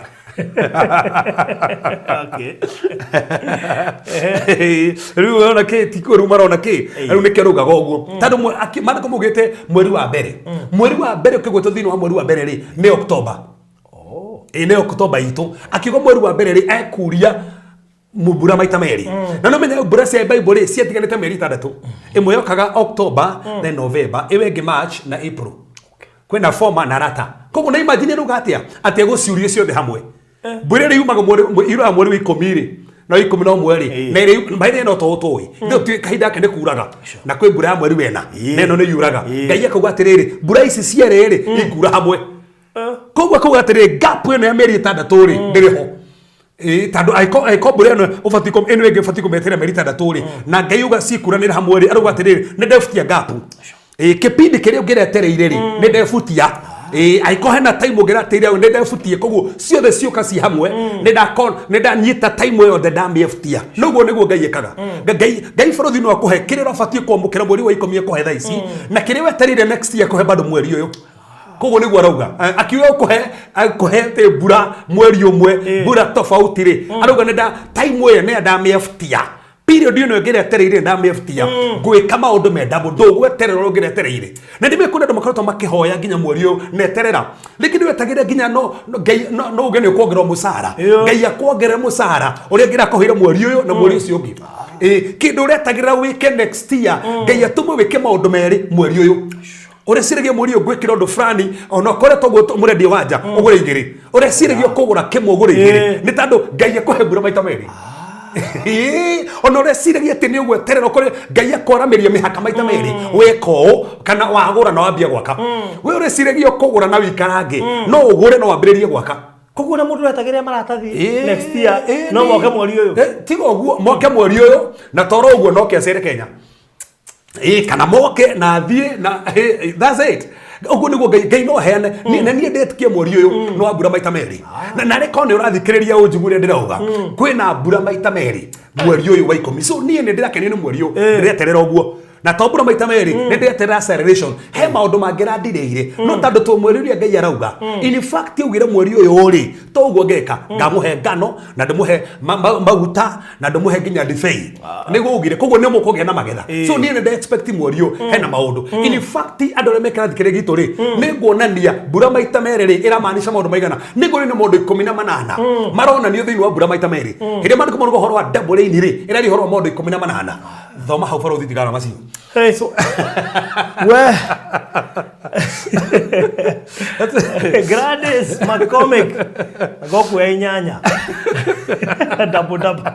Rĩu ona kĩ ti rĩu marona kĩ, rĩu nĩkĩo raugaga ũguo. Tondũ maandĩko maugĩte mweri wa mbere. Mweri wa mbere ũkĩgwetwo thĩinĩ wa mweri wa mbere rĩ, nĩ Oktoba. Nĩ Oktoba itũ. Akiuga mweri wa mbere rĩ, ekuria Mbura maita merĩ. Na no menye mbura cia Bible rĩ ciatiganĩte mĩeri 6. Ĩmwe yokaga October, then November, ĩyo ĩngĩ March na April. Kwĩna former na latter. Koguo na imagine rauga atĩa atĩ egũciuria ciothe hamwe. Mbura ĩrĩa yumaga mweri yuraga mweri wa 10 rĩ na wa 11 rĩ, na ĩrĩa maithe no to tũĩ ithuĩ kahinda gaka nĩ kuraga na kwĩ mbura ya mweri wena na ĩno nĩ yuraga. Ngai akauga atĩrĩrĩ, mbura ici cierĩ rĩ ikura hamwe. Koguo akauga atĩrĩrĩ, gap ĩno ya mĩeri 6 rĩ ndĩrĩ ho. Ĩĩ, tondũ angĩkorwo mbura ĩno ũbatiĩ ĩno ĩngĩ ũbatiĩ kũmĩeterera mĩeri 6 rĩ, na Ngai auga cikuranĩra hamwe rĩ, arauga atĩrĩrĩ, nĩ ndebutia gap. Ĩĩ, kĩbindi kĩrĩa ũngĩretereire rĩ, nĩ ndebutia. Ĩĩ, angĩkorwo hena time ũngĩrateire nĩ ndebutie, koguo ciothe cioka ci hamwe, nĩ ndanyita time ĩyo yothe ndamĩebutia. Noguo nĩguo Ngai ekaga. Ngai bũrũri no akũhe kĩrĩa ũrabatiĩ kwamũkĩra mweri wa 10 akũhe thaa ici, na kĩrĩa wetereire next year akũhe bado mweri ũyũ. Koguo nĩguo arauga. Akiuga ũkũhe atĩ mbura mweri ũmwe, mbura tofauti rĩ, arauga nĩ nda time ĩyo nĩ ndamĩebutia. Period ĩno ĩngĩretereire ndamĩebutia, ngwĩka maũndũ me double, ndũgweterera ũrĩa ũngĩretereire. Na nĩ kwĩna andũ makoretwo makĩhoya nginya mweri ũyũ neterera. Rĩngĩ nĩ wetagĩrĩra nginya no, no, Ngai, no, no uge nĩ ũkuongererwo mũcara. Ngai akuongerere mũcara ũrĩa angĩrakũheire mweri ũyũ na mweri ũcio ũngĩ. Kĩndũ ũretagĩrĩra wĩke next year, Ngai atũme wĩke maũndũ merĩ mweri ũyũ. Ũreciragia mweri ũyũ ngwĩkĩra ũndũ fulani, ona ũkoretwo ũguo mũrendia wa nja, ũgũre igĩrĩ. Ũreciragia ũkũgũra kĩmwe ũgũre igĩrĩ. Nĩ tondũ Ngai akũhe mbura maita merĩ. Ona ũreciragia atĩ nĩ ũgweterera ũkore Ngai akwaramĩria mĩhaka maita merĩ. Weka ũũ kana wagũra na wambia gwaka. We ũreciragia ũkũgũra na wĩikarange, no ũgũre na wambĩrĩrie gwaka. Koguo na mũndũ wetagĩrĩra maratathi next year, no moke mweri ũyũ. Tiga ũguo, moke mweri ũyũ, na toro ũguo no kĩacere Kenya. Kana moke na athiĩ na, that's it. Ũguo nĩguo Ngai no aheane. Na niĩ ndetĩkia mweri ũyũ no mbura maita merĩ. Na narĩ korwo nĩ ũrathikĩrĩria ũnjigue ũrĩa ndĩrauga, kwĩna mbura maita merĩ mweri ũyũ wa 10. So niĩ nĩ ndĩrakenio nĩ mweri ũyũ, ndĩreterera ũguo. Na to mbura maita merĩ, nĩ ndĩreterera acceleration. He maũndũ mangĩrandirĩire. No tondũ tũ mweri ũrĩa Ngai arauga, in fact augire mweri ũyũ rĩ, to ũguo ngeka, ngamũhe ngano na ndĩmũhe maguta na ndĩmũhe nginya ndibei. Nĩguo augire, koguo nĩ mũkũgĩa na magetha. So niĩ nĩ ndĩ-expect mweri ũyũ hena maũndũ. In fact andũ arĩa me kĩrathi kĩrĩa gitũ rĩ, nĩ nguonania mbura maita merĩ rĩ ĩramaanisha maũndũ maigana. Nĩ nguonania maũndũ 18 maronanio thĩinĩ wa mbura maita merĩ. Hĩndĩ ĩrĩa maandĩko marauga ũhoro wa double rain rĩ, ĩraria ũhoro wa maũndũ 18. Thoma hau barũthi tigana macio. Hey. So, we. Gladys McCormick. Goku ya inyanya. Double double.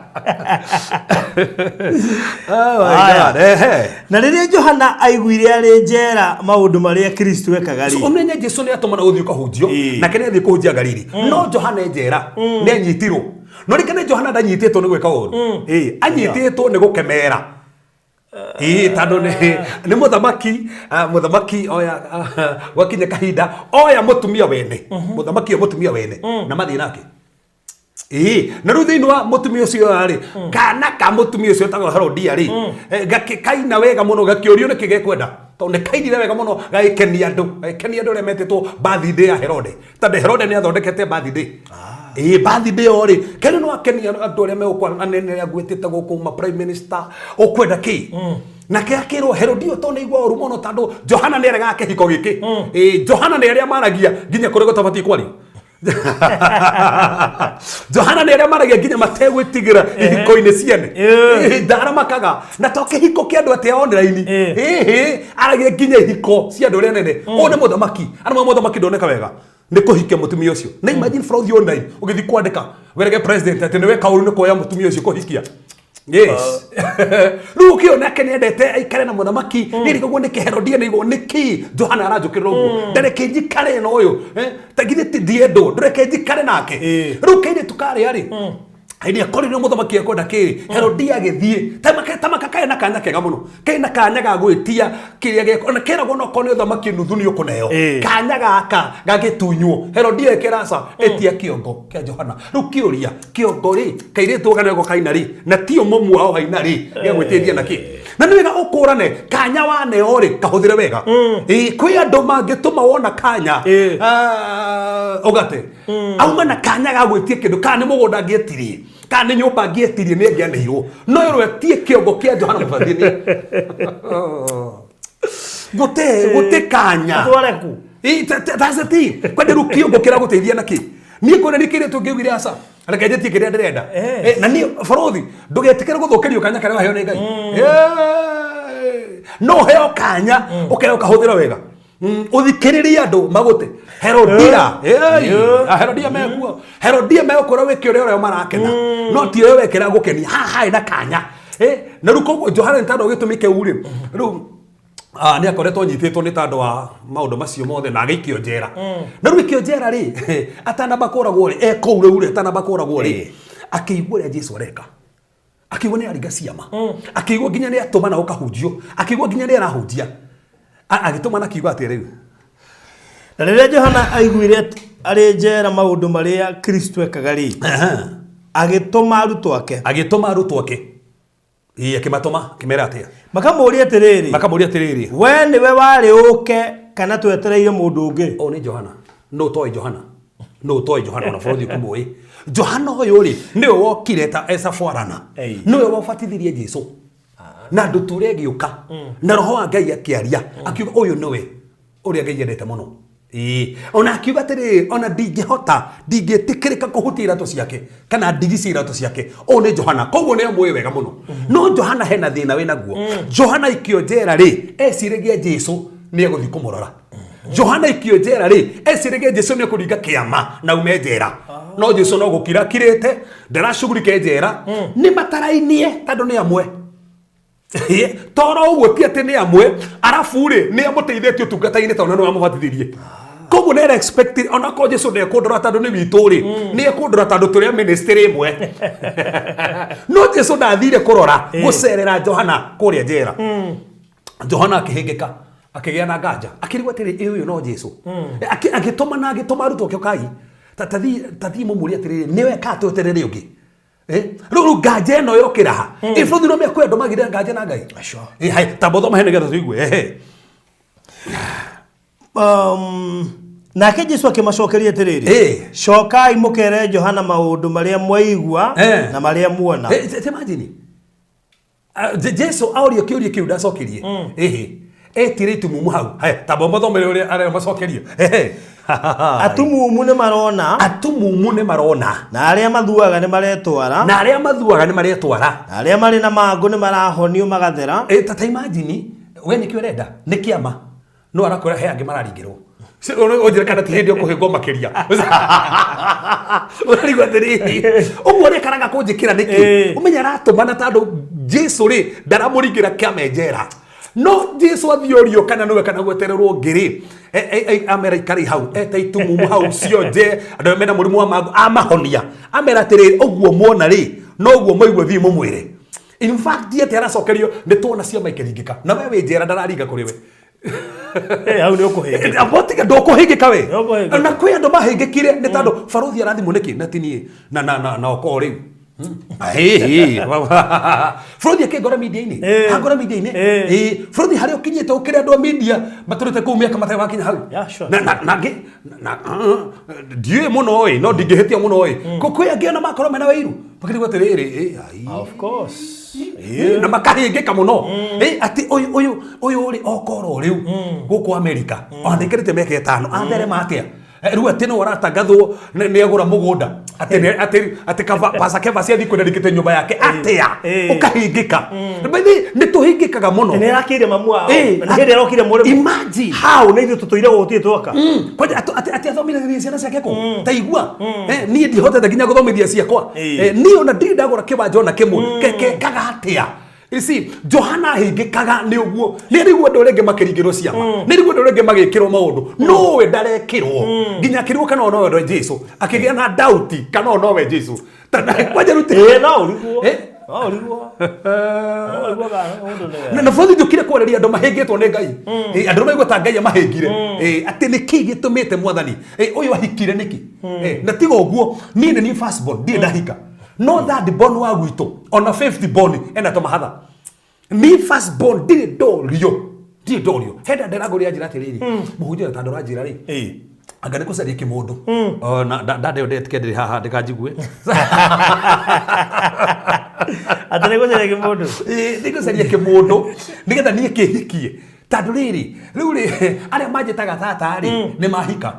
Oh my Aya. God. Ehe. Na rĩrĩa Johana aiguire arĩ njera maũndũ marĩa Kristo ekaga So, rĩ. ũmenye Jesu nĩ atũmana gũthiĩ kũhunjio, nake nĩ athiĩ kũhunjia Galili. No Johana e njera, nĩ anyitirwo. No rĩngĩ Johana ndanyitĩtwo nĩ gwĩka ũru. Anyitĩtwo nĩ gũkemera. Tondũ nĩ mũthamaki, oya, gwakinya kahinda oya mũtumia wene, mũthamaki oya mũtumia wene na mathiĩ nake. Na rĩu thĩinĩ wa mũtumia ũcio rĩ, kana ka mũtumia ũcio wĩtagwo Herodia rĩ, kaina wega mũno, gakĩũrio nĩkĩ gekwenda, tondũ nĩ kainire wega mũno, gagĩkenia andũ, gagĩkenia andũ arĩa metĩtwo birthday ya Herode, tondũ Herode nĩ athondekete birthday. Birthday ĩyo rĩ, kerĩ no akenia andũ arĩa megũkwa anene arĩa ngwĩtĩte gũkũ ma prime minister, ũkwenda kĩ? Nake akĩrwo Herodia ũyũ tondũ nĩ aigua ũru mũno tondũ Johana nĩ aregaga kĩhiko gĩkĩ. Johana nĩ arĩa maragia nginya kũrĩa gũtabatiĩ kwario. Johana nĩ arĩa maragia nginya mategwĩtigĩra ihiko-inĩ ciene. Ndaramakaga na to kĩhiko kĩa andũ atĩ online. Aragia nginya ihiko cia andũ arĩa nene. Ũyũ nĩ mũthamaki, arĩa mũthamaki ndoneka wega nĩ kũhikia mũtumia ũcio. Na imagine from the online ũgĩthiĩ kwandĩka werege president atĩ nĩ weka ũru nĩ kuoya mũtumia ũcio kũhikia. Yes. Rĩu ũkĩona ake nĩendete aikare na mũthamaki, nĩ nĩguo nĩ kĩherodia nĩguo nĩkĩ Johana aranjũkĩrĩra ũguo. Ndareke njikare na ũyũ. Ta githĩ ti ndiendwo, ndũreke njikare nake. Rĩu kairĩtu karĩa rĩ, hĩndĩ ĩrĩa akorirwo mũthamaki ekwenda kĩrĩ, Herodia agĩthiĩ. Tamaka kaĩ na kanya kega mũno. Kaĩ na kanya ga gwĩtia kĩrĩa geko. Ona keragwo no korwo nĩ ũthamaki nuthu nĩ ũkũneo. Kanya gaka gagĩtunywo. Herodia ĩkĩra aca, ĩtia kĩongo kĩa Johana. Rĩu kĩũria, kĩongo rĩ, kairĩtu gaka nĩko kaina rĩ, na ti ũmwe wao haina rĩ, gĩagwĩtĩria na kĩ? Na nĩ wega ũkũrane kanya waneo rĩ, kahũthĩre wega. Kwĩ andũ mangĩtũma wona kanya, ũgate. Auma na kanya ga gwĩtia kĩndũ, kana nĩ mũgũnda angĩetirie, kana nĩ nyũmba angĩetirie, nĩ angĩaneirwo. No ĩrwo etie kĩongo kĩa Johana Mũbatithania. Gũte kanya. Atware ku? That's the thing. Kwenda rĩu kĩongo kĩragũteithia na kĩ? Niĩ kwĩra nĩ kĩrĩa tũngĩugire aca, reke njĩtie kĩrĩa ndĩrenda. Na niĩ bũrũthi ndũgetĩkĩre gũthũkĩrio kanya karĩa waheo nĩ Ngai. No heo kanya ũkeheo ũkahũthĩra wega. Ũthikĩrĩrie andũ magũte Herodia. Ah, Herodia mekuo, Herodia megũkwĩra wĩke ũrĩa ũrĩa marakena, no ti ũrĩa wekĩra gũkenia. Haha harĩ na kanya. Na rĩu koguo Johana nĩ tondũ gĩtũmi kĩu rĩ, rĩu nĩ akoretwo anyitĩtwo nĩ tondũ wa maũndũ macio mothe na agĩikio njera. Na rĩu ikio njera rĩ, atanamba kũragwo rĩ, e kũu rĩu rĩ, atanamba kũragwo rĩ, akĩigua ũrĩa Jesu areka, akĩigua nĩ aringa ciama, akĩigua nginya nĩ atũmana ũkahunjio, akĩigua nginya nĩ arahunjia. Agĩtũmana akiuga atĩ rĩu Na rĩrĩa Johana aiguire arĩ njera maũndũ marĩa Kristo ekaga rĩ, agĩtũma arutwo ake. Agĩtũma arutwo ake. Ĩĩ, akĩmatũma akĩmera atĩa? Makamũũrie atĩrĩrĩ, Makamũria atĩrĩrĩ, we nĩwe warĩ ũke kana twetereire mũndũ ũngĩ? O nĩ Johana. Nũ ũtoĩ Johana? Nũ ũtoĩ Johana? Ona bũrũri ũkĩmũĩ Johana ũyũ rĩ, nĩwe wokire ta as a forerunner. Nĩwe wabatithirie Jesu na ndutura ĩgĩũka na roho wa Ngai akĩaria akiuga ũyũ nĩwe ũrĩa Ngai endete mũno. Ĩĩ, ona akiuga atĩrĩrĩ, ona ndingĩhota, ndingĩtĩkĩrĩka kũhutia iratũ ciake kana ndigi cia iratũ ciake. Ũyũ nĩ Johana, koguo nĩ amũĩ wega mũno. No Johana hena thĩna wĩ naguo. Johana aikio njera rĩ, eciragia Jesu nĩ egũthiĩ kũmũrora. Johana aikio njera rĩ, eciragia Jesu nĩ ekũringa kĩama na ume njera. No Jesu no gũkira akirĩte, ndaracugurike njera, nĩ matarainie tondũ nĩ amwe. Toro ũguo ti atĩ nĩ amwe, arabu rĩ, nĩ amũteithĩtie ũtungata-inĩ tondũ nĩ wamũbatithirie. Koguo nĩ ara expect ona korwo Jesu ndekũndora tondũ nĩ witũ rĩ, nĩ ekũndora tondũ tũrĩ a ministry ĩmwe. No Jesu ndathire kũrora, gũcerera Johana kũrĩa njera. Johana akĩhĩngĩka, akĩgĩa na nganja, akĩrigwo atĩrĩ, ĩ ũyũ no Jesu. Agĩtũma na agĩtũma arutwo ake, ũkai tathiĩ mũmũrie atĩrĩrĩ, nĩwe kana tweterere ũngĩ? Rĩu rĩu nganja ĩno yokĩra ha? Ĩ bũrũri no mĩaka andũ magire nganja na Ngai. Hai, tamba ũthome nĩgetha tũigue. Ehe. Nake Jesu akĩmacokeria atĩrĩrĩ, cokai mũkere Johana maũndũ marĩa mwaigua na marĩa muona. Imagine. Ah, Jesu aorio kĩũria kĩu ndacokirie. Ĩhĩ, etire itumumu hau. Haya, tamba ũmathomere ũrĩa arĩa macokerio. Ehe. Atumumu nĩ marona. Atumumu nĩ marona. Na arĩa mathuaga nĩ maretwara. Na arĩa mathuaga nĩ maretwara. Na arĩa marĩ na mangũ nĩ marahonio magathera. Ta imagine we nĩkĩo ũrenda nĩ kĩama no arakwĩra he angĩ mararingĩrwo. Ũnjĩre kana ti hĩndĩ ũkũhĩngwo makĩria. Ũrarigwo atĩrĩrĩ, ũguo ũrekaraga kũnjĩkĩra nĩkĩ? Ũmenye aratũmana tondũ Jesu rĩ ndaramũringĩra kĩama e njera. No Jesu athiĩ orio kana nĩwe kana gwetererwo ũngĩ rĩ, amera ikarĩ hau, eta itumumu hau cionje, andũ arĩa mena mũrimũ wa mangũ amahonia. Amera atĩrĩrĩ, ũguo muona rĩ, noguo mwaigua thiĩ mũmwĩre. In fact, atĩ aracokerio nĩ tuona ciama ikĩringĩka. Na we wĩ njera ndararinga kũrĩ we. Hau nĩ ũkũhĩngĩka. Abo tiga ndũkũhĩngĩka we. Ndũkũhĩngĩka. Na kwĩ andũ mahĩngĩkire nĩ tondũ barothi arathimwo nĩkĩ na ti niĩ na na ũkoo rĩu. Hihi. Barothi akĩngora media-inĩ. Angora media-inĩ. Barothi harĩa ũkinyĩte ũkĩrĩ andũ a media matũrĩte kũu mĩaka matarĩ wakinya hau. Yeah, sure. Na na na ngĩ na ndiũĩ mũno ĩ, no ndingĩhĩtia mũno ĩ. Kwĩ angĩ ona makorwo mena wĩiru. Makĩrigwo atĩrĩrĩ, ai. Of course. Na makahĩngĩka mũno. Atĩ ũyũ ũyũ ũyũ rĩ okorwo rĩu gũkũ Amerika ona ndĩkĩrĩte mĩaka 5 atherema atĩa? Rĩu atĩ no aratangathwo nĩ agũra mũgũnda atĩ atĩ atĩ kaba Pastor Keva ciathiĩ kwenda rĩkĩte nyũmba yake atĩa? Ũkahĩngĩka. By the way, nĩ tũhĩngĩkaga mũno. Nĩ arakĩire mamu wao. Na nĩ hĩndĩ arokire mũrĩmo. Imagine. How nĩ ithuĩ tũtũire gũkũ gũtirĩ twaka. Kwanja atĩ athomithagia ciana ciake kũ? Ta igua. Niĩ ndihotete nginya gũthomithia ciakwa. Niĩ ona ndirĩ ndagũra kĩwanja ona kĩmwe. Kekaga atĩa? You see, Johana ahĩngĩkaga nĩ ũguo. Nĩ arigwo andũ arĩa angĩ makĩringĩrwo ciama. Nĩ arigwo andũ arĩa angĩ magĩkĩrwo maũndũ. Nowe ndarekĩrwo. Nginya akĩrigwo kana o nowe Jesu. Akĩgĩa na doubt kana o nowe Jesu. Kwanja rĩu No ũrigwo. No ũrigwo. No ũrigwo kana ũndũ nĩ Na na bũthi njũkire kwarĩria andũ mahĩngĩtwo nĩ Ngai. Andũ maigua ta Ngai amahĩngire. Atĩ nĩkĩ gĩtũmĩte mwathani ũyũ ahikire nĩkĩ? Na tiga ũguo, niĩ nĩ niĩ first born, ndirĩ ndahika. No third born wa gwitũ, ona fifth born ena tũmahatha. Niĩ first born ndirĩ ndorio. Ndirĩ ndorio. Henda ndĩragũrĩra njĩra atĩrĩrĩ, mũhunjia ta ndũranjĩra rĩ. Anga nĩ kũcaria kĩmũndũ. Na ndanda ĩyo ndetike ndĩrĩ haha ndĩkanjigue. Atĩ nĩ gũcaria kĩmũndũ? Nĩ gũcaria kĩmũndũ nĩgetha niĩ kĩhikie. Tondũ rĩrĩ, rĩu rĩ, arĩa manjĩtaga tata rĩ, nĩ mahika.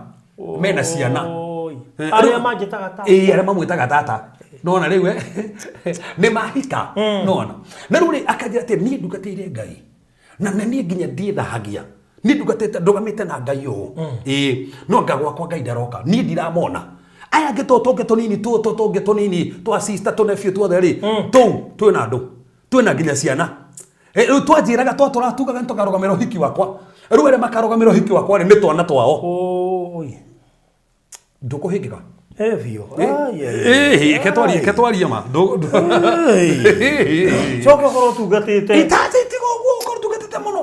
Mena ciana. Arĩa manjĩtaga tata. Ĩĩ, arĩa mamwĩtaga tata. Nona rĩu nĩ mahika. Nona na rĩu rĩ, akanjĩra atĩ niĩ ndungatĩire Ngai na niĩ nginya ndiĩthahagia, niĩ ndungatĩte ndũgamĩte na Ngai ũũ. Ĩĩ, no anga gwakwa Ngai ndaroka, niĩ ndiramona aya angĩ tũũ tũngĩ tũnini, tũũ tũũ tũngĩ tũnini twa sister, tũnephew tuothe rĩ, tũu twĩna andũ, twĩna nginya ciana. Rĩu twanjĩraga twatũra tugaga nĩ tũkarũgamĩra ũhiki wakwa. Rĩu arĩa makarũgamĩra ũhiki wakwa rĩ, nĩ twana twao. Oi. Ndũkũhĩngĩka. Eh, biũ. Ai, ai. Ĩĩ, ke twarie ma. Coka ũkorwo ũtungatĩte. Itathi tiga ũguo, ũkorwo ũtungatĩte mũno.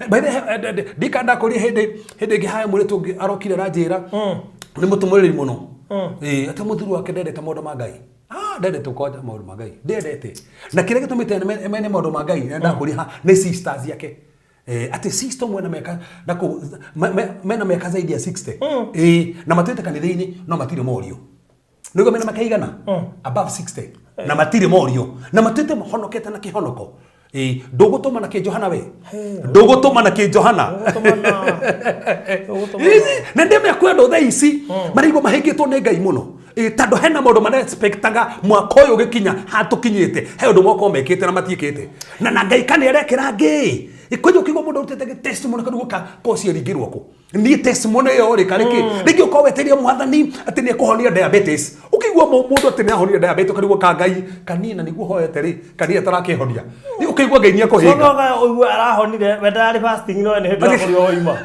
By the way, ndikanda kũria hĩndĩ ĩngĩ haya mũirĩtu ũngĩ arokire aranjĩra nĩ mũtũmũrĩri mũno. Ĩĩ, atĩ mũthuri wake ndendete maũndũ ma Ngai. Ah, ndendete ũkonja maũndũ ma Ngai, ndendete, na kĩrĩa gĩtũmĩte mene maũndũ ma Ngai ndakũria ha nĩ sisters yake. Atĩ sister ũmwe na mĩaka na kũu mena mĩaka zaidi ya 60. Ĩĩ, na matwĩte kanitha-inĩ no matirĩ morio. Nĩguo mena mĩaka igana above 60 na matirĩ morio na matuĩte mahonokete na kĩhonoko. Ĩĩ, ndũgũtũma na kĩnjohana, we ndũgũtũma na kĩnjohana. Ndũgũtũmana. Ĩĩ, na ndĩme kwĩ andũ thaa ici maraigua mahĩngĩtwo nĩ Ngai mũno. Ĩĩ, tondũ hena maũndũ marespectaga mwaka ũyũ ũgĩkinya hatũkinyĩte, he ũndũ mokorwo mekĩte na matiĩkĩte na Ngai kana arekĩra ngĩ kwanja ũkĩigua mũndũ arutĩte testimony karugwo ka kociaringĩrwo kũ niĩ testimony ĩyo rĩ karĩ kĩ rĩngĩ ũkorwo wetereire mwathani atĩ nĩ ekũhonia diabetes, ũkĩigua mũndũ atĩ nĩ ahonia diabetes, ũkarigwo ka Ngai kaniĩ na nĩguo hoete rĩ, kaniĩ atarakĩhonia, ũkĩigua Ngai nĩ ekũhinga. Coka ũigue arahonire, we ndararĩ fasting, no nĩ hĩndĩ akorirwo oima.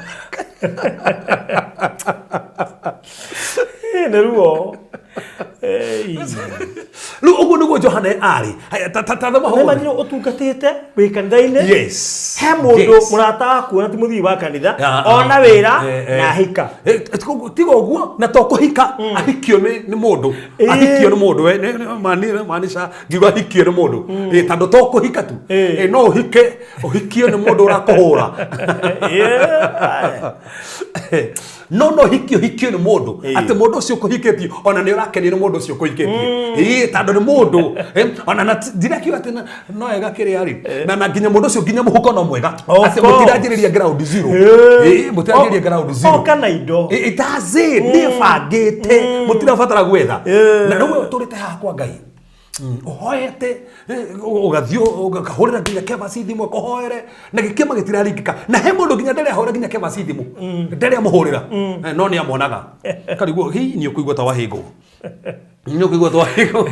Ĩ, nĩ ruo. Ĩi. Rĩu ũguo nĩguo Johana arĩ. Haya, ta thoma hau. Nĩ ũtungatĩte wĩ kanitha-inĩ. Yes. He mũndũ mũrata waku na ti mũthii wa kanitha, ona wĩra na ahika. Tiga ũguo, na to kũhika, ahikio nĩ mũndũ. Ahikio nĩ mũndũ, we, maanisha ngiuga ahikio nĩ mũndũ. Tondũ to kũhika tu. No ũhike, ũhikio nĩ mũndũ ũrakũhũra. No hikio nĩ mũndũ atĩ mũndũ ũcio ũkũhikĩtie ona nĩ ũrakenio nĩ mũndũ ũcio ũkũhikĩtie. Ĩĩ, tondũ nĩ mũndũ. Ona na ndirakiuga atĩ no ega kĩrĩa rĩ, na nginya mũndũ ũcio nginya mũhuko no mwega. Of Atĩ course. mũtiranjĩrĩria ground zero. Ĩĩ, mũtiranjĩrĩria ground zero. Oka na indo. Itazi nĩbangĩte, mũtirabatara gwetha. Na rĩu we ũtũrĩte haha kwa Ngai, ũhoete, ũgathiĩ ũkahũrĩra nginya Kebasi thimũ akũhoere na gĩkĩma gĩtiraringĩka, na he mũndũ nginya ndarĩ ahũra nginya Kebasi thimũ, ndarĩ amũhũrĩra. No nĩ amonaga karigwo hihi nĩ ũkũigua ta wahĩngwo, nĩ ũkũigua ta wahĩngwo.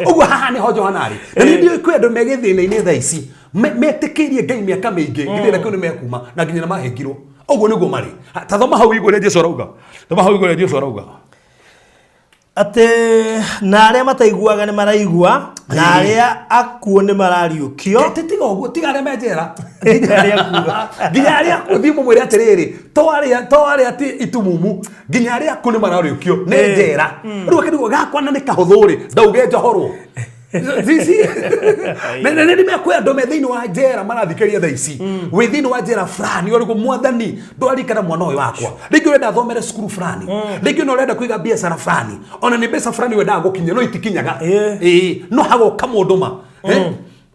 Ũguo haha nĩho Johana arĩ, na nĩ ndiũĩ kwĩ andũ me gĩthĩna-inĩ thaa ici metĩkĩirie Ngai mĩaka mĩingĩ, gĩthĩna kĩu nĩ mekuma na nginya nĩ mahĩngirwo. Ũguo nĩguo marĩ. Ta thoma hau igũrũ ũrĩa Jesu arauga, thoma hau igũrũ ũrĩa Jesu arauga. Atĩ na arĩa mataiguaga nĩ maraigua, na arĩa akuũ nĩ marariũkio. Tiga ũguo, tiga arĩa me njera. Nginya arĩa akuũ. Nginya arĩa akuũ, thiĩ mũmwĩre atĩrĩrĩ, to arĩa ti itumumu, nginya arĩa akuũ nĩ marariũkio nĩ njera. Rĩu akĩrigwo gakwa na nĩ kahũthũ rĩ, ndauge njohorwo. Sisi na nĩ mekwĩ andũ me thĩinĩ wa njera marathikĩrĩria thaa ici, wĩ thĩinĩ wa njera fulani, ũrigwo mwathani ndwarikana mwana ũyũ wakwa, rĩngĩ ũrenda athomere cukuru fulani, rĩngĩ no ũrenda kũiga biacara fulani, ona nĩ mbeca fulani wendaga gũkinyia no itikinyaga. Ĩĩ, no hagoka mũndũ ma,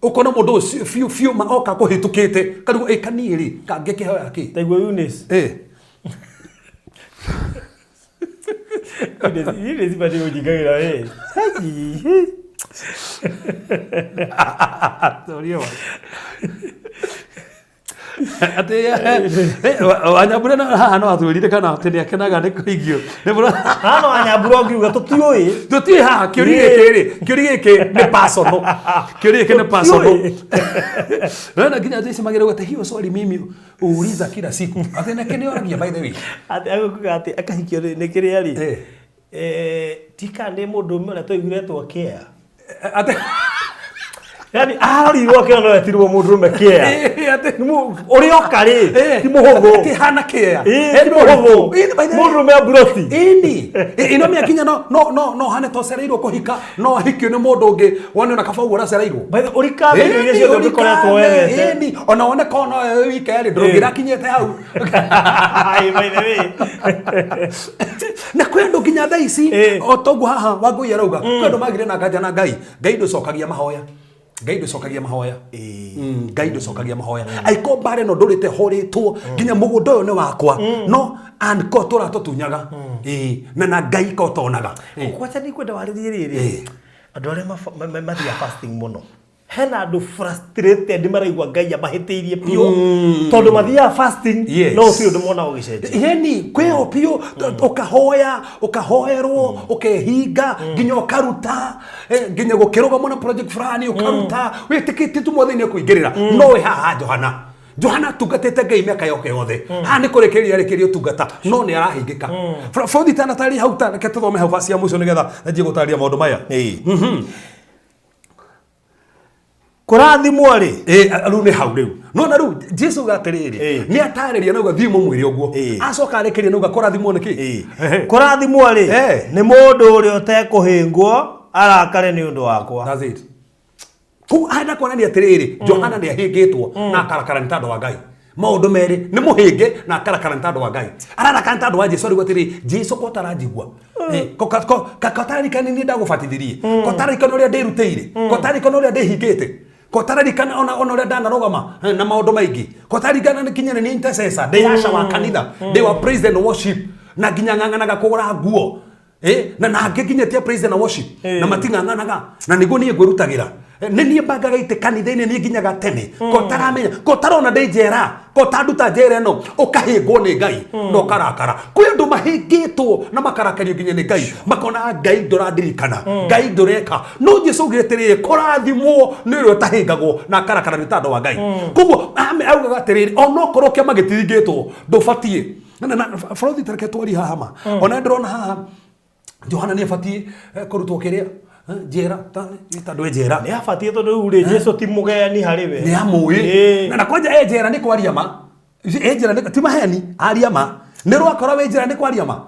ũkona mũndũ ũcio biũ biũ ma oka kũhĩtũkĩte, karigwo ĩ kaniĩ rĩ kangĩkĩhoya kĩ. Taiguo Eunice. Eunice bado ũnjingagĩra we. Sorry, wa. Atĩ Wanyambura na haha no atwĩrire kana atĩ nĩ akenaga nĩ kũigio nĩ bũra. Hano Wanyambura ũngiuga tũtiũĩ. Tũtiũĩ haha kĩũria gĩkĩ rĩ, kĩũria gĩkĩ nĩ personal, kĩũria gĩkĩ nĩ personal. Naona nginya Joyce Magere gwete hiyo swali mimi uuliza kila siku, atĩ nake nĩ oragia, by the way. Atĩ agũkuga atĩ akahikio nĩ kĩrĩa rĩ. Tika nĩ mũndũ ũmwe ũrĩa twaiguire etwo Kea. Atĩ Yani arorirwo akĩona no etirwo mũndũrũme Kea. Atĩ Ũrĩa oka rĩ, ti mũhũthũ. Atĩ hana kĩa. Ĩĩ, ti mũhũthũ. Ĩĩ, by the way. Mũndũrũme amburoti. Ĩni ĩno mĩakinya no hane to cereirwo kũhika, no ahikio nĩ mũndũ ũngĩ wone ona kaba ũguo ũracereirwo. By the ũrikame indo iria ciothe ũngĩkoretwo wethete. Ĩni ona wone korwo no wewe wika rĩ, ndũngĩrakinyĩte hau. Ai, by the way. Na kwĩ andũ nginya thaa ici, o toguo haha Wangũi arauga, kwĩ andũ magire na nganja na Ngai. Ngai ndũcokagia mahoya. Ngai ndũcokagia mahoya. Ngai ndũcokagia mahoya aiko mbara ĩno ndũrĩte horĩtwo nginya mũgũnda ũyũ nĩ wakwa no anko tũratũtunyaga. Ĩĩ, na Ngai ko tonaga. Kwacha nĩ kwenda warĩrie rĩrĩ andũ arĩa mathiaga fasting mũno, hena andũ frustrated maraigua Ngai amahĩtĩirie biũ tondũ mathiaga fasting no gũtirĩ ũndũ mona ũgĩcenjia. Yani kwĩho biũ, ũkahoya, ũkahoerwo, ũkehinga nginya ũkaruta, nginya gũkĩrũgamwo na project fulani ũkaruta wĩtĩkĩtie tu mwathani nĩekũingĩrĩra. No wĩ haha Johana, Johana atungatĩte Ngai mĩaka yoke yothe, haha nĩ kũrĩkĩrĩria arĩkĩria ũtungata no nĩ arahingĩka. Bũthi tanatarĩ hau, ta reke tũthome hau verse ya mũico nĩgetha njie gũtarĩria maũndũ maya. Kũrathimwo rĩ. Rĩu nĩ hau rĩu no na rĩu Jesu uga atĩrĩrĩ, nĩ atarĩria nauga thiĩ mũmwĩre ũguo. Acoka arĩkĩria nauga kũrathimwo nĩ kĩ? Ehe. Kũrathimwo rĩ nĩ mũndũ ũrĩa ũtekũhĩngwo arakare nĩ ũndũ wakwa. That's it. Kũu arenda kuonania atĩrĩrĩ, Johana nĩ ahĩngĩtwo na akarakara nĩ tondũ wa Ngai. Maũndũ merĩ nĩ mũhĩnge na akarakara nĩ tondũ wa Ngai. Ararakara nĩ tondũ wa Jesu, arauga atĩrĩ, Jesu ko ũtaranjigua. Ko ũtaririkana niĩ ndagũbatithirie, ko ũtaririkana ũrĩa ndĩrutĩire, ko ũtaririkana ũrĩa ndĩhingĩte, ko ũtaririkana ona ũrĩa ndanarũgama na maũndũ maingĩ, ko ũtaririkana nĩ kinya nĩ intercessor, ndĩ usher wa kanitha, ndĩ wa praise and worship na nginya ng'ang'anaga kũgũra nguo. Na nangĩ nginya tia praise and worship na mating'ang'anaga na nĩguo niĩ ngwĩrutagĩra. Nĩ niĩ bangaga itĩ kanitha-inĩ, niĩ nginyaga tene, ko ũtaramenya, ko ũtarona ndĩ njera, ko ũtanduta njera ĩno. Ũkahĩngwo nĩ Ngai na ũkarakara. Kwĩ andũ mahĩngĩtwo na makarakario nginya nĩ Ngai, makona Ngai ndũrandirikana, Ngai ndũreka. No Jesu augire atĩrĩrĩ, kũrathimwo nĩ ũrĩa ũtahĩngagwo na akarakara nĩ tondũ wa Ngai. Koguo augaga atĩrĩrĩ, onokorwo kĩama gĩtiringĩtwo ndũbatiĩ na bũrũri tareke twari haha ma ona ndĩrona haha Johana nĩ abatiĩ kũrutwo kĩrĩa, njera tondũ e njera. Nĩ abatiĩ tondũ rĩu rĩ Jesu ti mũgeni harĩ we. Nĩ amũĩ. Na kwanja e njera nĩ kwaria ma, e njera ti maheni, aria ma nĩ rwakora wĩ njera nĩ kwaria ma,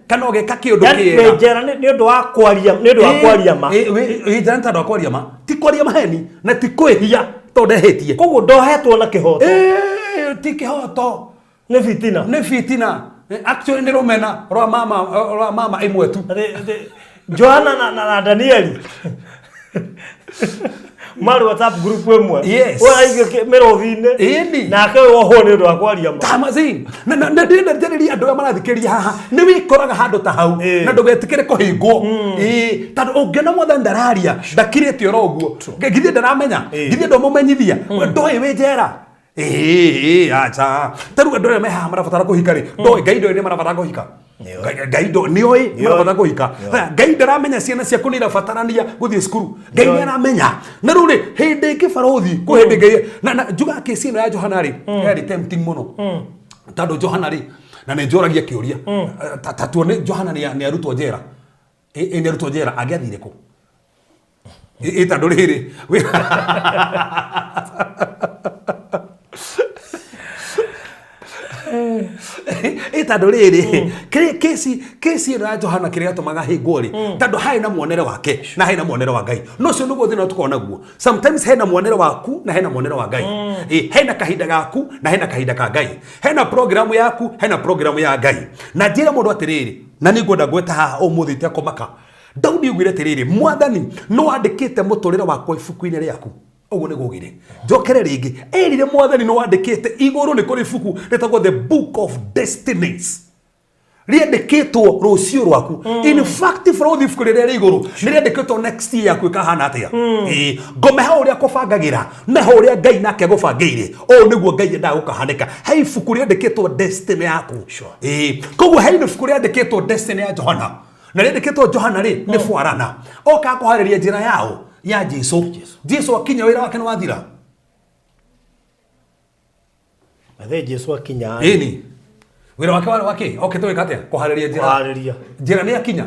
kana ũgeka kĩũndũ kĩega wĩ njera nĩ ũndũ wa kwaria, nĩ ũndũ wa kwaria ma. Wĩ njera nĩ tondũ wa kwaria ma, ti kwaria maheni na ti kwĩhia tondũ ndehĩtie. Koguo ndohetwo na kĩhoto. Ti kĩhoto. Nĩ fitina. Nĩ fitina. Actually nĩ rũmena rwa mama ĩmwe tu. Johanna na Danieli marĩ WhatsApp group ĩmwe. Ũyũ aigio mĩrũthi-inĩ. Nake ũyũ ohwo nĩ ũndũ wa kwaria ma. Tamazin na ndĩrenda njarĩrie andũ arĩa marathikĩrĩria haha, nĩ wĩkoraga handũ ta hau na ndũgetĩkĩre kũhĩngwo. Ĩĩ, tondũ ũngĩona mwathani ndararia, ndakirĩte oro ũguo. Githĩ ndaramenya? Githĩ ndũmũmenyithia ndoĩ wĩ njera? Ĩĩ, acha, ta rĩu andũ arĩa me haha marabatara kũhika rĩ, ndoĩ Ngai ndoĩ nĩ marabatara kũhika? Ngai nĩoĩ nĩ marabatara kũhika? Ngai ndaramenya ciana ciaku nĩ irabatarania gũthiĩ cukuru? Ngai nĩ aramenya. Na rĩu rĩ, hĩndĩ ĩngĩ barothi kwĩ hĩndĩ Ngai na njugaga kĩsi ĩno ya Johana rĩ yarĩ tempting mũno, tondũ Johana rĩ, na nĩ njũragia kĩũria, ta tuone Johana nĩ arutwo njera. Ĩ nĩ arutwo njera, angĩathire kũ? Ĩ tondũ rĩrĩ ĩ tondũ rĩrĩ kĩci ĩno ya Johana kĩrĩa gĩatũmaga hĩngwo rĩ, tondũ harĩ na muonere wake na harĩ na muonere wa Ngai. No ũcio nĩguo thĩna tũkoragwo naguo sometimes, hena muonere waku na hena muonere wa Ngai. Hena kahinda gaku na hena kahinda ka Ngai, hena programu yaku, hena programu ya Ngai. Na njĩre mũndũ atĩrĩrĩ, na nĩ ngwenda gweta haha ũmũthĩ itekũmaka, Daudi augire atĩrĩrĩ, mwathani no wandĩkĩte mũtũrĩre wakwa ibuku-inĩ rĩaku. Ũguo nĩguo augire. Njokere rĩngĩ, erire mwathani nĩ wandĩkĩte igũrũ nĩ kũrĩ ibuku rĩtagwo the book of destinies, rĩandĩkĩtwo rũciũ rwaku. In fact, bũrũthi ibuku rĩrĩa rĩ igũrũ nĩ rĩandĩkĩtwo next year yaku ĩkahana atĩa. Ĩĩ, ngome ho ũrĩa kũbangagĩra na ho ũrĩa Ngai nake agũbangĩire, ũũ nĩguo Ngai endaga gũkahanĩka. He ibuku rĩandĩkĩtwo destiny yaku. Ĩĩ, koguo he ibuku rĩandĩkĩtwo destiny ya Johana, na rĩandĩkĩtwo Johana rĩ nĩ bwarana oka kũharĩria njĩra yao ya Jesu. Jesu akinya wĩra wake nĩ wathira. Mathe Jesu akinya. Ĩni, wĩra wake warĩ wake okĩte gwĩka atĩa? Kũharĩria njĩra. Kũharĩria. Njĩra nĩ akinya.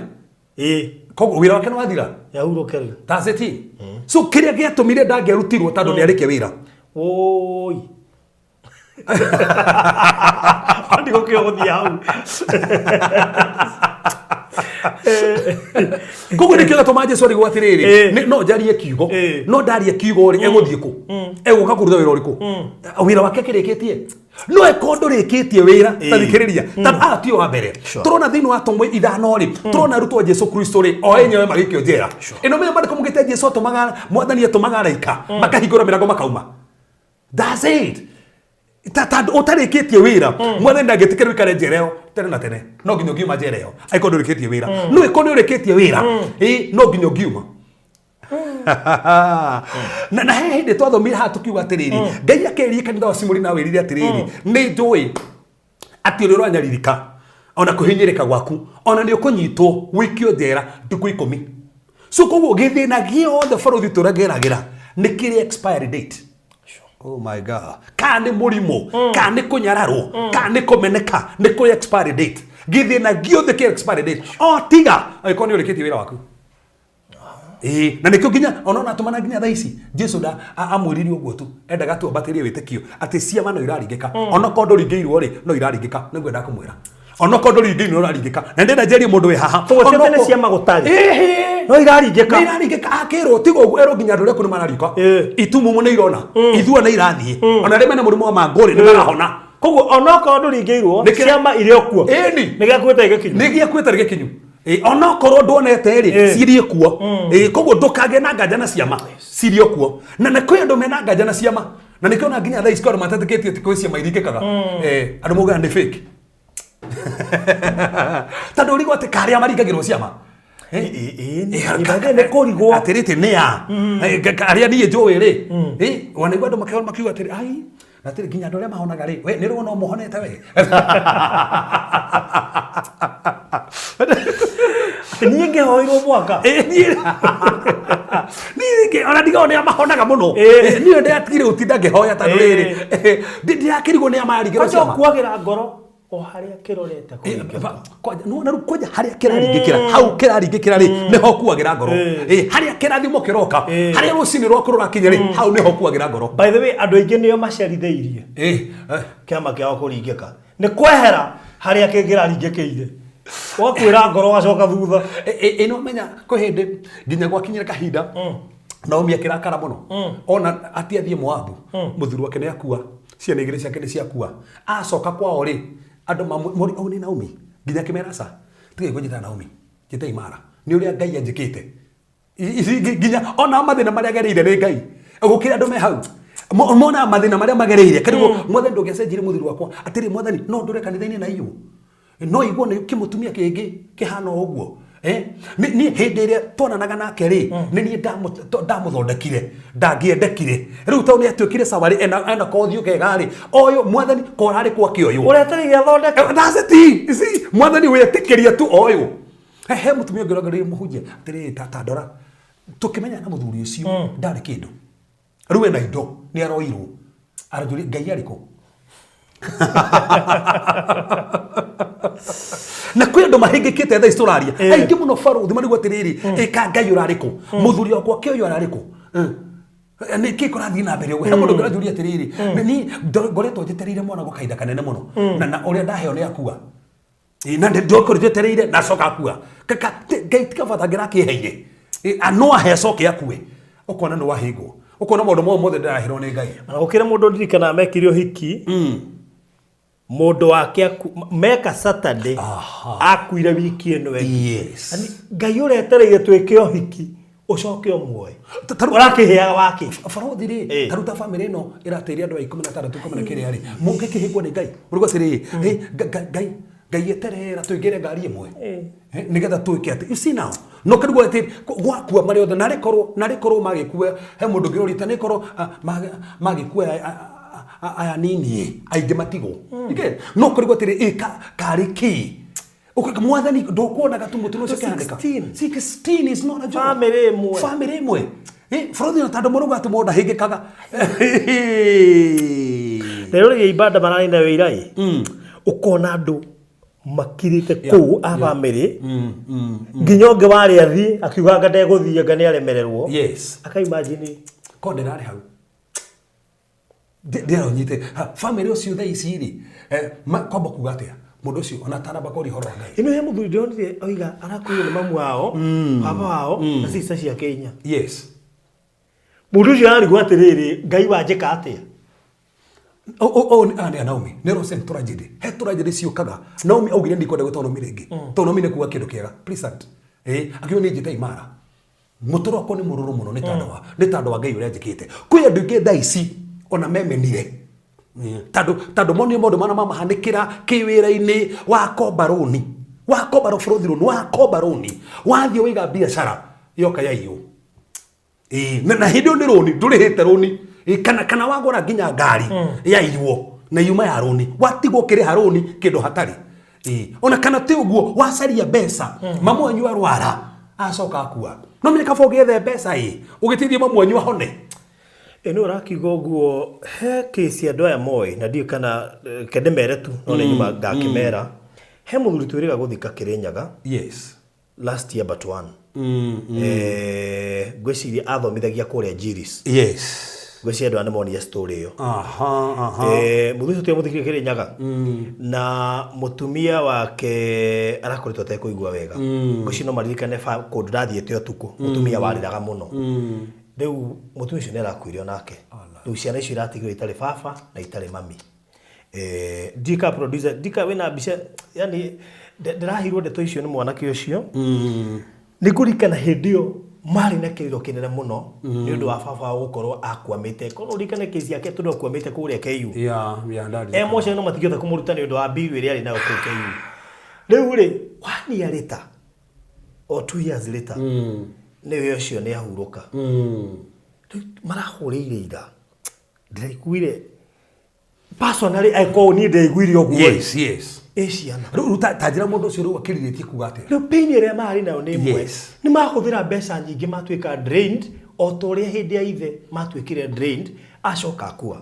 Koguo wĩra wake nĩ wathira. Yahurũke rĩu. That's it. So kĩrĩa gĩatũmire ndangĩarutirwo tondũ nĩ arĩkia wĩra. Oi. Ndigũkĩo gũthiĩ hau. Koguo nĩkĩo gatũma Jesu arigwo atĩrĩrĩ, no njarie kiugo, no ndarie kiugo rĩ, egũthiĩ kũ? Egũka kũruta wĩra ũrĩkũ? Wĩra wake akĩrĩkĩtie? No ĩkorwo ndũrĩkĩtie wĩra, ta thikĩrĩria, tondũ aya tio wa mbere. Tũrona thĩinĩ wa atũmwo 5 rĩ, tũrona arutwo a Jesu Kristo rĩ, o enyewe magĩikio njera. Ĩno menya maandĩko maugĩte Jesu atũmaga, mwathani atũmaga araika makahingũra mĩrango makauma. That's it. Ta ũtarĩkĩtie wĩra, mwathani ndangĩtĩkĩra ũikare njera ĩyo tene na tene. No nginya ũngiuma njera ĩyo angĩkorwo ndũrĩkĩtie wĩra. No ĩkorwo nĩ ũrĩkĩtie wĩra, no nginya ũngiuma. Na he hĩndĩ twathomire haha tũkiuga atĩrĩrĩ, Ngai akĩrie kanitha wa Simũri na wĩrire atĩrĩrĩ, nĩ njũĩ atĩ ũrĩa ũranyaririka ona kũhinyĩrĩka gwaku, ona nĩ ũkũnyitwo wĩikio njera ndukũ 10. So koguo gĩthĩna gĩothe bũrũri tũrageragĩra nĩ kĩrĩ expiry date. Oh my God. Ka nĩ mũrimũ, ka nĩ kũnyararwo, ka nĩ kũmeneka, nĩ kũrĩ expiry date. Gĩthĩna gĩothe kĩ expiry date. O tiga angĩkorwo nĩ ũrĩkĩtie wĩra waku. Ĩĩ, na nĩkĩo nginya ona atũmana nginya thaa ici Jesu nda amwĩrire ũguo tu, endaga tu ambatĩrie wĩtĩkio atĩ ciama no iraringĩka, onokorwo ndũringĩirwo rĩ, no iraringĩka, nĩguo endaga kũmwĩra. Onokorwo ndũringĩirwo no iraringĩka. Na ndĩrenda njarie mũndũ wĩ haha. Koguo ti atĩ nĩ ciama gũtarĩ. Ĩhĩ. No iraringĩka. Nĩ iraringĩka, akĩrwo tiga ũguo, erwo nginya andũ arĩa akuũ nĩ marariũka. Itumumu nĩ irona, ithua nĩ irathiĩ, ona arĩa mena mũrimũ wa mangũ rĩ, nĩ marahona. Koguo onokorwo ndũringĩirwo, ciama irĩ o kuo. Ĩni. Nĩ gĩakuĩte gĩkinyu. Nĩ gĩakuĩte gĩkinyu. Onokorwo ndwonete rĩ, cirĩ kuo. Koguo ndũkagĩe na nganja na ciama, cirĩ kuo. Na nĩ kwĩ andũ mena nganja na ciama. Na nĩkĩo ona nginya thaa ici kwĩ andũ matetĩkĩtie atĩ kwĩ ciama iringĩkaga. Andũ maugaga nĩ fake. Tondũ ũrigwo atĩ karĩa maringagĩrwo ciama. Nĩ kũrigwo. Atĩrĩtĩ nĩ ya. Arĩa niĩ njũĩ rĩ. Wanaigua andũ makiuga atĩrĩ, ai, na atĩrĩ nginya andũ arĩa mahonaga rĩ, we nĩ rũgano mũhonete we. Atĩ niĩ ngĩhoirwo mwaka. Niĩ ningĩ ona ndigao nĩ amahonaga mũno. Niĩ ndĩratigire gũtinda ngĩhoya tondũ rĩrĩ, ndĩrakĩrigwo nĩ amaringĩrwo Kwanja ciama. ũkuagĩra ngoro o harĩa kĩrorete kũringĩka. Kwanja, nĩwona rĩu kwanja harĩa kĩraringĩkĩra, hau kĩraringĩkĩra rĩ, nĩho ũkuagĩra ngoro. Harĩa kĩrathimo kĩroka, harĩa rũcinĩ rwaku rũrakinya rĩ, hau nĩho ũkuagĩra ngoro. By the way, andũ aingĩ nĩo macerithĩirie kĩama kĩao kũringĩka. Nĩ kwehera harĩa kĩraringĩkĩire. Ũgakuĩra ngoro ũgacoka thutha. Ĩno menya kwĩ hĩndĩ nginya gwakinyire kahinda Naomi akĩrakara mũno. Ona atiathiĩ Moabu, mũthuri wake nĩ akua, ciana 2 ciake nĩ ciakua. Acoka kwao rĩ, andũ mamũri, oh, nĩ Naomi. Nginya akĩmera aca, tigai kũnjĩta Naomi, njĩtai Mara. Nĩ ũrĩa Ngai anjĩkĩte. Nginya ona mathĩna marĩa agereire nĩ Ngai. Gũkĩra andũ me hau. Mona mathĩna marĩa magereire. Karibu, mwathani ndũngĩacenjirie mũthuri wakwa. Atĩrĩ mwathani, no ndũre kanitha-inĩ na iyũ. No igua nĩ kĩmũtumia kĩngĩ kĩhana ũguo. Niĩ hĩndĩ ĩrĩa twonanaga nake rĩ, nĩ niĩ ndamũthondekire, ndangĩendekire. Rĩu tondũ nĩ atuĩkire sawa rĩ, ena kothiũ kega rĩ, ũyũ mwathani korarĩ gwake ũyũ. Ũretereire athondeke. That's it. You see, mwathani wetĩkĩria tu ũyũ. He mũtumia ũngĩ ũrongoreirie mũhunjia, atĩrĩrĩ, ta ndora. Tũkĩmenyana na mũthuri ũcio, ndarĩ kĩndũ. Rĩu ena indo, nĩ aroirwo. Aranjũria, Ngai arĩ kũ? Na kwĩ andũ mahĩngĩkĩte thaa ici tũraria. Aingĩ mũno barũthi marigwo atĩrĩrĩ, ĩka Ngai ũrarĩ kũ? Mũthuri wakwa kĩ ũyũ ararĩ kũ? Nĩ kĩ kũrathiĩ na mbere ũguo? He mũndũ ũngĩranjũria atĩrĩrĩ, niĩ ngoretwo njetereire mwana gwa kahinda kanene mũno. Na ũrĩa ndaheo nĩ akua. Na ndokorwo njetereire na acoka akua. Ngai ti kaba atangĩrakĩheire. No ahe acoke akue. Ũkona nĩ wahĩngwo. Ũkona maũndũ mothe mothe ndĩraheirwo nĩ Ngai. Na gũkĩrĩ mũndũ ndirikanaga mekire ũhiki. Mũndũ wake meka Saturday, akuire wiki ĩno ĩngĩ. Yaani, Ngai ũretereire twĩke ũhiki, ũcoke ũmuoe. Ũrakĩheaga wake. Barothi rĩ, ta rĩu ta bamĩrĩ ĩno ĩrateithia andũ a 16 ikũmi na kĩrĩa rĩ, mũngĩkĩhĩngwo nĩ Ngai. Mũrigwo atĩrĩrĩ, Ngai, Ngai eterera tũingĩre ngari ĩmwe. Nĩgetha twĩke atĩ. You see now, no kĩrigwo atĩ gwakua marĩ othe, narĩ korwo, narĩ korwo magĩkua, he mũndũ ũngĩ ũrorĩte, narĩ korwo, magĩkua aya nini, aingĩ matigwo. You get? No kĩrigwo atĩrĩ, karĩ kĩ? Ũkauga, mwathani, ndũkuonaga tu mũtino ũcio ũkĩhanĩka. 16. 16 is not a joke. Family ĩmwe. Family ĩmwe. Bũrũri ũyũ tondũ mũrauga atĩ mũndũ ndahĩngĩkaga. Rĩu rĩrĩa ibanda mararĩ nayo ira ĩ, ũkona andũ makirĩte kũu a family, nginya ũngĩ warĩ athiĩ akiuga anga ndegũthiĩ anga nĩ aremererwo. Aka imagine. Ko ndĩrarĩ hau. Ndĩronyite. Ha, family ũcio thaa ici rĩ, kwamba kuga atĩa? Mũndũ ũcio ona atanamba kũria ũhoro wa Ngai. Ĩno he mũthuri ndĩronire oiga arakuire nĩ mamu wao, baba wao na sister ciake inya. Mũndũ ũcio ararigwo atĩrĩrĩ, Ngai wanjĩka atĩa? Aya nĩ a Naomi, nĩ Rosen tragedy. He tragedy ciũkaga. Naomi augire ndikwenda gwĩtwo Naomi rĩngĩ. Tondũ Naomi nĩ kuga kĩndũ kĩega. Pleasant. Akiuga niĩ njĩte imara. Mũtũrĩre wakwa nĩ mũrũrũ mũno nĩ tondũ wa nĩ tondũ wa Ngai ũrĩa njĩkĩte. Kwĩ andũ aingĩ thaa ici ona memenire. Tondũ tondũ monire maũndũ marĩa mamahanĩkĩra kĩwĩra-inĩ, wakomba rũni, wakomba bũrũri rũni, wakomba rũni, wathiĩ waiga biacara yoka yaiywo. Ĩĩ, na hĩndĩ ĩyo nĩ rũni, ndũrĩhĩte rũni. Ĩĩ, kana kana wagũra nginya ngari yaiywo na yuma ya rũni, watigwo ũkĩrĩha rũni kĩndũ hatarĩ. Ĩĩ, ona kana ti ũguo wacaria mbeca, mamu wanyu arwara acoka akua, no menye kaba ũgĩethe mbeca ĩ ũgĩteithie mamu wanyu ahone. Ĩ nĩ ũrakiuga ũguo, he case andũ aya moĩ na ndiũĩ kana reke ndĩmere tu no nĩ nyuma ngakĩmera. He mũthuri twĩrĩga gũthika Kĩrĩnyaga. Last year but one. Ngwĩciria athomithagia kũrĩa Jiris. Ngwĩciria andũ aya nĩ monire story ĩyo. Aha, aha. Mũthuri ũcio twamũthikire Kĩrĩnyaga. Na mũtumia wake arakoretwo atekũigua wega. Ngwĩciria no maririkane kũndũ ndathiĩte ũtukũ, mũtumia warĩraga mũno. Rĩu mũtumia ũcio nĩ arakuire onake. Rĩu ciana icio iratigirwo itarĩ baba na itarĩ mami. Ndika producer, ndika wĩna mbica, yani ndĩraheirwo ndeto icio nĩ mwanake ũcio. Nĩ ngũririkana hĩndĩ ĩyo marĩ na kĩrĩro kĩnene mũno nĩ ũndũ wa baba wao gũkorwo akwamĩte. Korwo ũririkane kesi yake tondũ akwamĩte kũrĩa KU. Yeah, ndarĩ. E moce no matingĩhota kũmũruta nĩ ũndũ wa bill ĩrĩa arĩ nayo kũu KU. Rĩu rĩ, 1 year later or 2 years later, nĩwe ũcio nĩ ahurũka. Rĩu marahũrĩire ira. Ndĩraiguire personally angĩkorwo niĩ ndĩraiguire ũguo. Yes, yes. Ĩ ciana. Rĩu rĩu ta njĩra mũndũ ũcio rĩu akĩrirĩtie kuga atĩa? Rĩu pain ĩrĩa marĩ nayo nĩ ĩmwe. Nĩ mahũthĩra mbeca nyingĩ matuĩka drained o ta ũrĩa hĩndĩ ya ithe matuĩkire drained, acoka akua.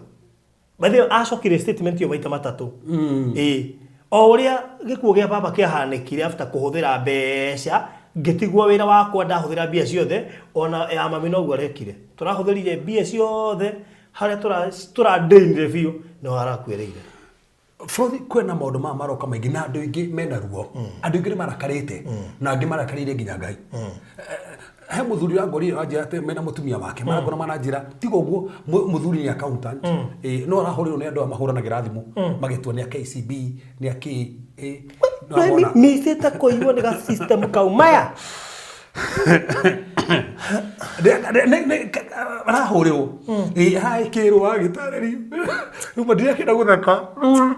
By the way, acokire statement ĩyo maita matatũ. Ĩĩ. O ũrĩa gĩkuũ gĩa baba kĩahanĩkire after kũhũthĩra mbeca, ngĩtigwo wĩra wakwa ndahũthĩra mbia ciothe, ona ya mami noguo arekire. Tũrahũthĩrire mbia ciothe, harĩa tũra-drainire biũ, nĩho harakuĩrĩire. Bũrũri kwĩna maũndũ maya maroka maingĩ na andũ aingĩ mena ruo. Andũ aingĩ nĩ marakarĩte na angĩ marakarĩire nginya Ngai. He mũthuri ũrangorire aranjĩra atĩ mena mũtumia wake, marangora maranjĩra tiga ũguo mũthuri nĩ accountant. No arahũrĩrwo nĩ andũ aya mahũranagĩra thimũ magĩtua nĩ a KCB, nĩ a kĩ, no amona. Micĩte kũiywo nĩ ga system kau maya. Arahũrĩrwo. Aragĩkĩrwo agĩtarĩrio. Rĩu ma ndirakĩenda gũtheka,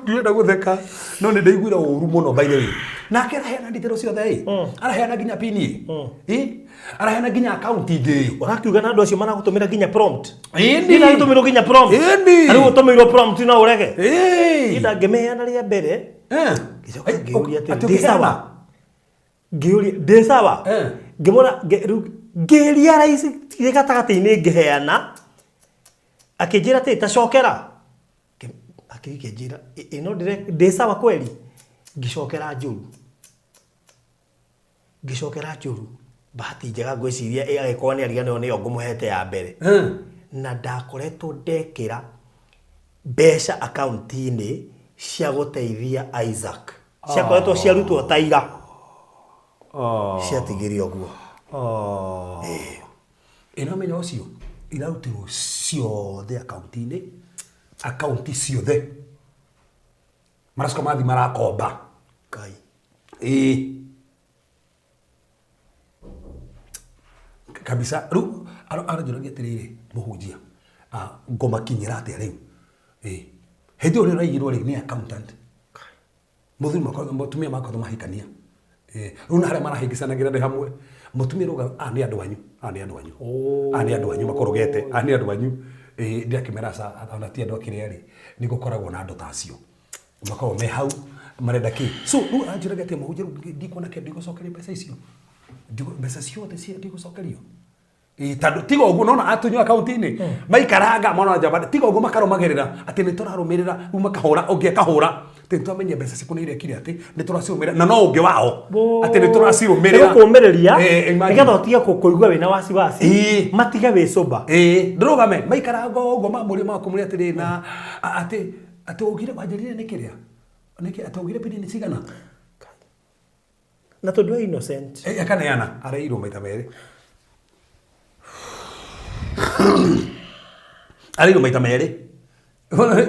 ndirenda gũtheka, no nĩ ndaiguire ũru mũno by the way. Nake araheana details ciothe ĩ, araheana nginya pin ĩ, araheana nginya account ingĩ. Ũrakiuga na andũ acio maragũtũmĩra nginya prompt. Ĩni. Niĩ ndagĩtũmĩrwo nginya prompt. Ĩni. Rĩu ũtũmĩirwo prompt no ũrege. Niĩ ndangĩmĩheana rĩa mbere. Ngĩcoka ngĩũria atĩrĩ, Atĩ ndĩ sawa? ũkĩheana? Ngĩũria, ndĩ sawa? Ngĩmwĩra, rĩu ngĩ-realize ndĩ gatagatĩ-inĩ ngĩheana, akĩnjĩra atĩrĩ, ta cokera. Akĩnjĩra, ĩno ndĩ sawa kweli? Ngĩcokera njũru. Ngĩcokera njũru. Bahati njega ngwĩciria agĩkorwo nĩ ariganĩrwo nĩyo ngũmũhete ya mbere. Na ndakoretwo ndekĩra mbeca akaunti-inĩ cia gũteithia Isaac. Ciakoretwo ciarutwo ta ira. Ciatigire ũguo. Ĩno menya ũcio irarutirwo ciothe akaunti-inĩ, akaunti ciothe. Maracoka mathiĩ marakomba. Ngai. Kabisa. Rĩu aranjũragia atĩrĩrĩ, mũhunjia, ngũmakinyĩra atĩa rĩu? Hĩndĩ ĩyo ũrĩa ũraigirwo rĩ, nĩ accountant. Mũthuri makoragwo, mũtumia makoragwo mahikania. Rĩu na harĩa marahĩngĩcanagĩra nĩ hamwe. Mũtumia rauga, nĩ andũ anyu, nĩ andũ anyu. Nĩ andũ anyu makorogete, nĩ andũ anyu. Ndĩrakĩmera aca, ona ti andũ a kĩrĩa rĩ, nĩ gũkoragwo na andũ ta acio. Makoragwo me hau, marenda kĩ. So, rĩu aranjũragia atĩ mũhunjia rĩu ndikuona kĩndũ ndigũcokerio mbeca icio. Mbeca ciothe ndigũcokerio. Tondũ tiga ũguo nona atunywo akaunti-inĩ, maikaranga mona njamba, tiga ũguo makarũmagĩrĩra atĩ nĩ tũrarũmĩrĩra, rĩu makahũra, ũngĩ akahũra atĩ nĩ twamenya mbeca ciaku nĩ irekire atĩ nĩ tũracirũmĩrĩra, na no ũngĩ wao atĩ nĩ tũracirũmĩrĩra. Nĩ gũkũmĩrĩria, Imagine. nĩgetha ũtige kũigua wĩna wasiwasi, matige wĩ sober. Ndũrũgame, maikaranga ũguo mamũria makũmũria atĩrĩ na atĩ atĩ ũgire wanjĩrire nĩ kĩrĩa? Nĩkĩ ataugire bilioni cigana? Na tondũ e innocent. Akaneana areirwo maita merĩ. Areirwo maita merĩ.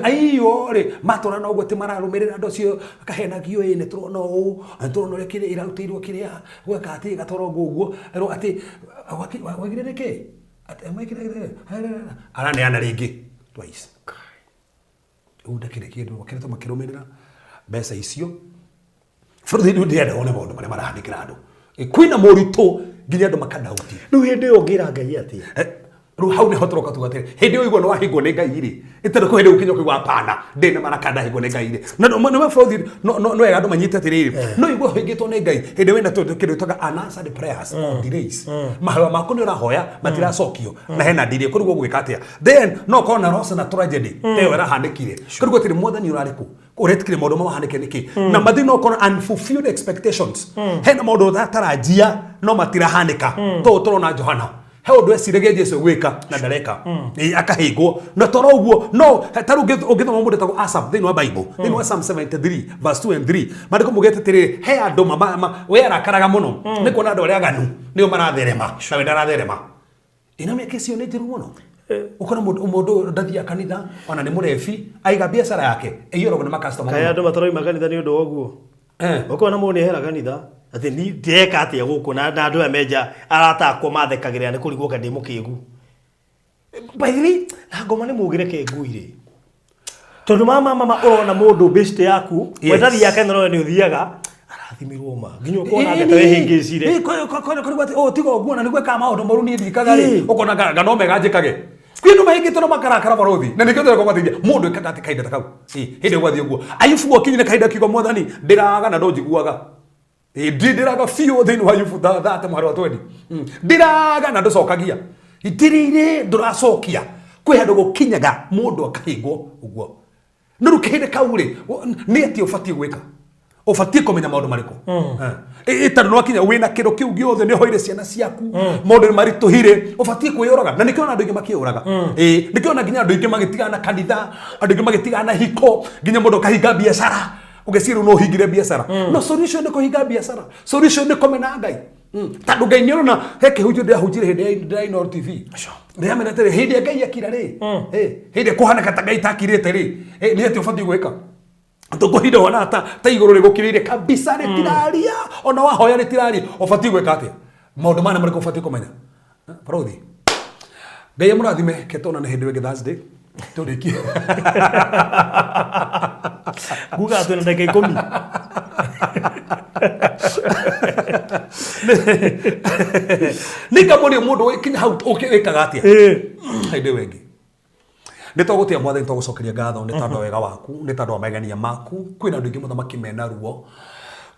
Aiyo rĩ matũra na ũguo ti mararũmĩrĩra andũ acio akahenagio ĩ nĩ tũrona ũũ nĩ tũrona ũrĩa kĩrĩa ĩrarutĩirwo kĩrĩa gweka atĩ gatwara ũguo ũguo erwo atĩ wagire nĩkĩ atĩ mekire araneana rĩngĩ twice. Rĩu ndakĩrĩ kĩndũ makoretwo makĩrũmĩrĩra mbeca icio. Bũrũri rĩu ndĩrenda wone maũndũ marĩa marahanĩkĩra andũ. Kwĩna moritũ nginya andũ makadauti. Rĩu hĩndĩ ĩyo ũngĩra Ngai atĩa? Rĩu hau nĩho tũroka tuga atĩrĩ, hĩndĩ ĩyo igua nĩ wahĩngwo nĩ Ngai rĩ, ĩtondũ kwĩ hĩndĩ ũkinya ũkaigua hapana, ndĩ na maraka ndahĩngwo nĩ Ngai rĩ. Na nĩ bũrũri no wega andũ manyite atĩrĩrĩ, no igua ũhĩngĩtwo nĩ Ngai hĩndĩ wĩna kĩndũ gĩtagwo unanswered prayers or delays. Mahoya maku nĩ ũrahoya matiracokio na hena delay, kũrigwo ũgwĩka atĩa. Then no ũkorwo na loss na tragedy ta ĩyo ĩrahanĩkire. Kũrigwo atĩrĩ, mwathani ũrarĩ kũ? Ũretikire maũndũ mamwe mahanĩke nĩkĩ? Na mathi no ũkorwo unfulfilled expectations. Hena maũndũ ũratarajia no matirahanĩka. To tũrona Johana. He ũndũ eciragia Jesu gwĩka na ndareka. Akahĩngwo. Na toro ũguo no ta rĩu ũngĩthoma mũndũ etagwo Asaph thĩinĩ wa Bible, thĩinĩ wa Psalm 73 verse 2 and 3, maandĩko maugĩte atĩrĩrĩ, he andũ we arakaraga mũno nĩ kuona andũ arĩa aganu nĩo maratherema na we ndaratherema. Ĩno mĩaka icio nĩ njũru mũno. Ũkona mũndũ ndathiaga kanitha ona nĩ mũrebi, aiga biacara yake ĩiyũragwo nĩ makastoma Kaĩ mũno. andũ mataroima kanitha nĩ ũndũ wa ũguo? Ũkona mũndũ nĩ ehera kanitha atĩ ni ndĩreka atĩa gũkũ na andũ aya menja arata akwa mathekagĩrĩra nĩ kũrigwo ka ndĩ mũkĩgu. By the way, na ngoma nĩ mũgĩre ke ngui rĩ. Tondũ mama mama ũrona mũndũ best yaku, Yes. we ndathiaga kanitha no we nĩ ũthiaga, arathimirwo ma. Nginya ũkona anga ta wĩhĩngĩcire. Kũrigwo atĩ, oh, tiga ũguo na nĩguo ĩkaga maũndũ moru niĩ ndikaga rĩ, ũkona nga no mega njĩkage. Kwĩ andũ mahĩngĩtwo na makarakara barothi, na nĩkĩo ndĩrenda kũmateithia. Mũndũ ĩkaga atĩ kahinda ta kau. Hĩndĩ ĩyo gwathiĩ ũguo. Ayubu gwakinyire kahinda akiuga mwathani, ndĩraga na ndũnjiguaga. Ndĩraga biũ thĩinĩ wa Ayubu thate mũhari wa 20. Ndĩraga na ndũcokagia. Itirĩirĩ ndũracokia. Kwĩ handũ gũkinyaga mũndũ akahĩngwo ũguo. No rĩu kahinda kau rĩ, nĩ atĩa ũbatiĩ gwĩka? Ũbatiĩ kũmenya maũndũ marĩkũ? Tondũ nĩwakinya wĩna kĩndũ kĩu gĩothe, nĩ ũhoire ciana ciaku, maũndũ nĩ maritũhire, ũbatiĩ kwĩyũraga. Na nĩkĩo ona andũ aingĩ makĩyũraga. Nĩkĩo ona nginya andũ aingĩ magĩtigana na kanitha, andũ aingĩ magĩtigana na hiko, nginya mũndũ akahinga biacara. Ũgeciria rĩu no ũhingire biacara. No solution nĩ kũhinga biacara. Solution nĩ kũmena Ngai. Tondũ Ngai nĩ ũrona he kĩhunjio ndĩrahunjire hĩndĩ ya ndĩraina Oro TV. Ndĩramenya atĩrĩ, hĩndĩ ĩrĩa Ngai akira rĩ, hĩndĩ ĩrĩa kũhanĩka ta Ngai takirĩte rĩ, nĩ atĩa ũbatiĩ gwĩka? Tũkũhinda ũhana ta igũrũ rĩgũkirĩire kabisa rĩtiraria, ona wahoya rĩtiraria, ũbatiĩ gwĩka atĩa? Maũndũ mana marĩkũ ũbatiĩ kũmenya? Barothi. Ngai amũrathime, ke tuonane hĩndĩ ĩngĩ Thursday. Tũrĩkie. Nguga twĩna ndagĩka ikũmi. Nĩ ngamũria mũndũ ũgĩkinya hau wĩkaga atĩa? Hĩndĩ ĩyo ĩngĩ. Nĩ twagũtĩa mwathani, twagũcokeria ngatho nĩ tondũ wa wega waku, nĩ tondũ wa magegania maku. Kwĩna andũ aingĩ mũthamaki mena ruo,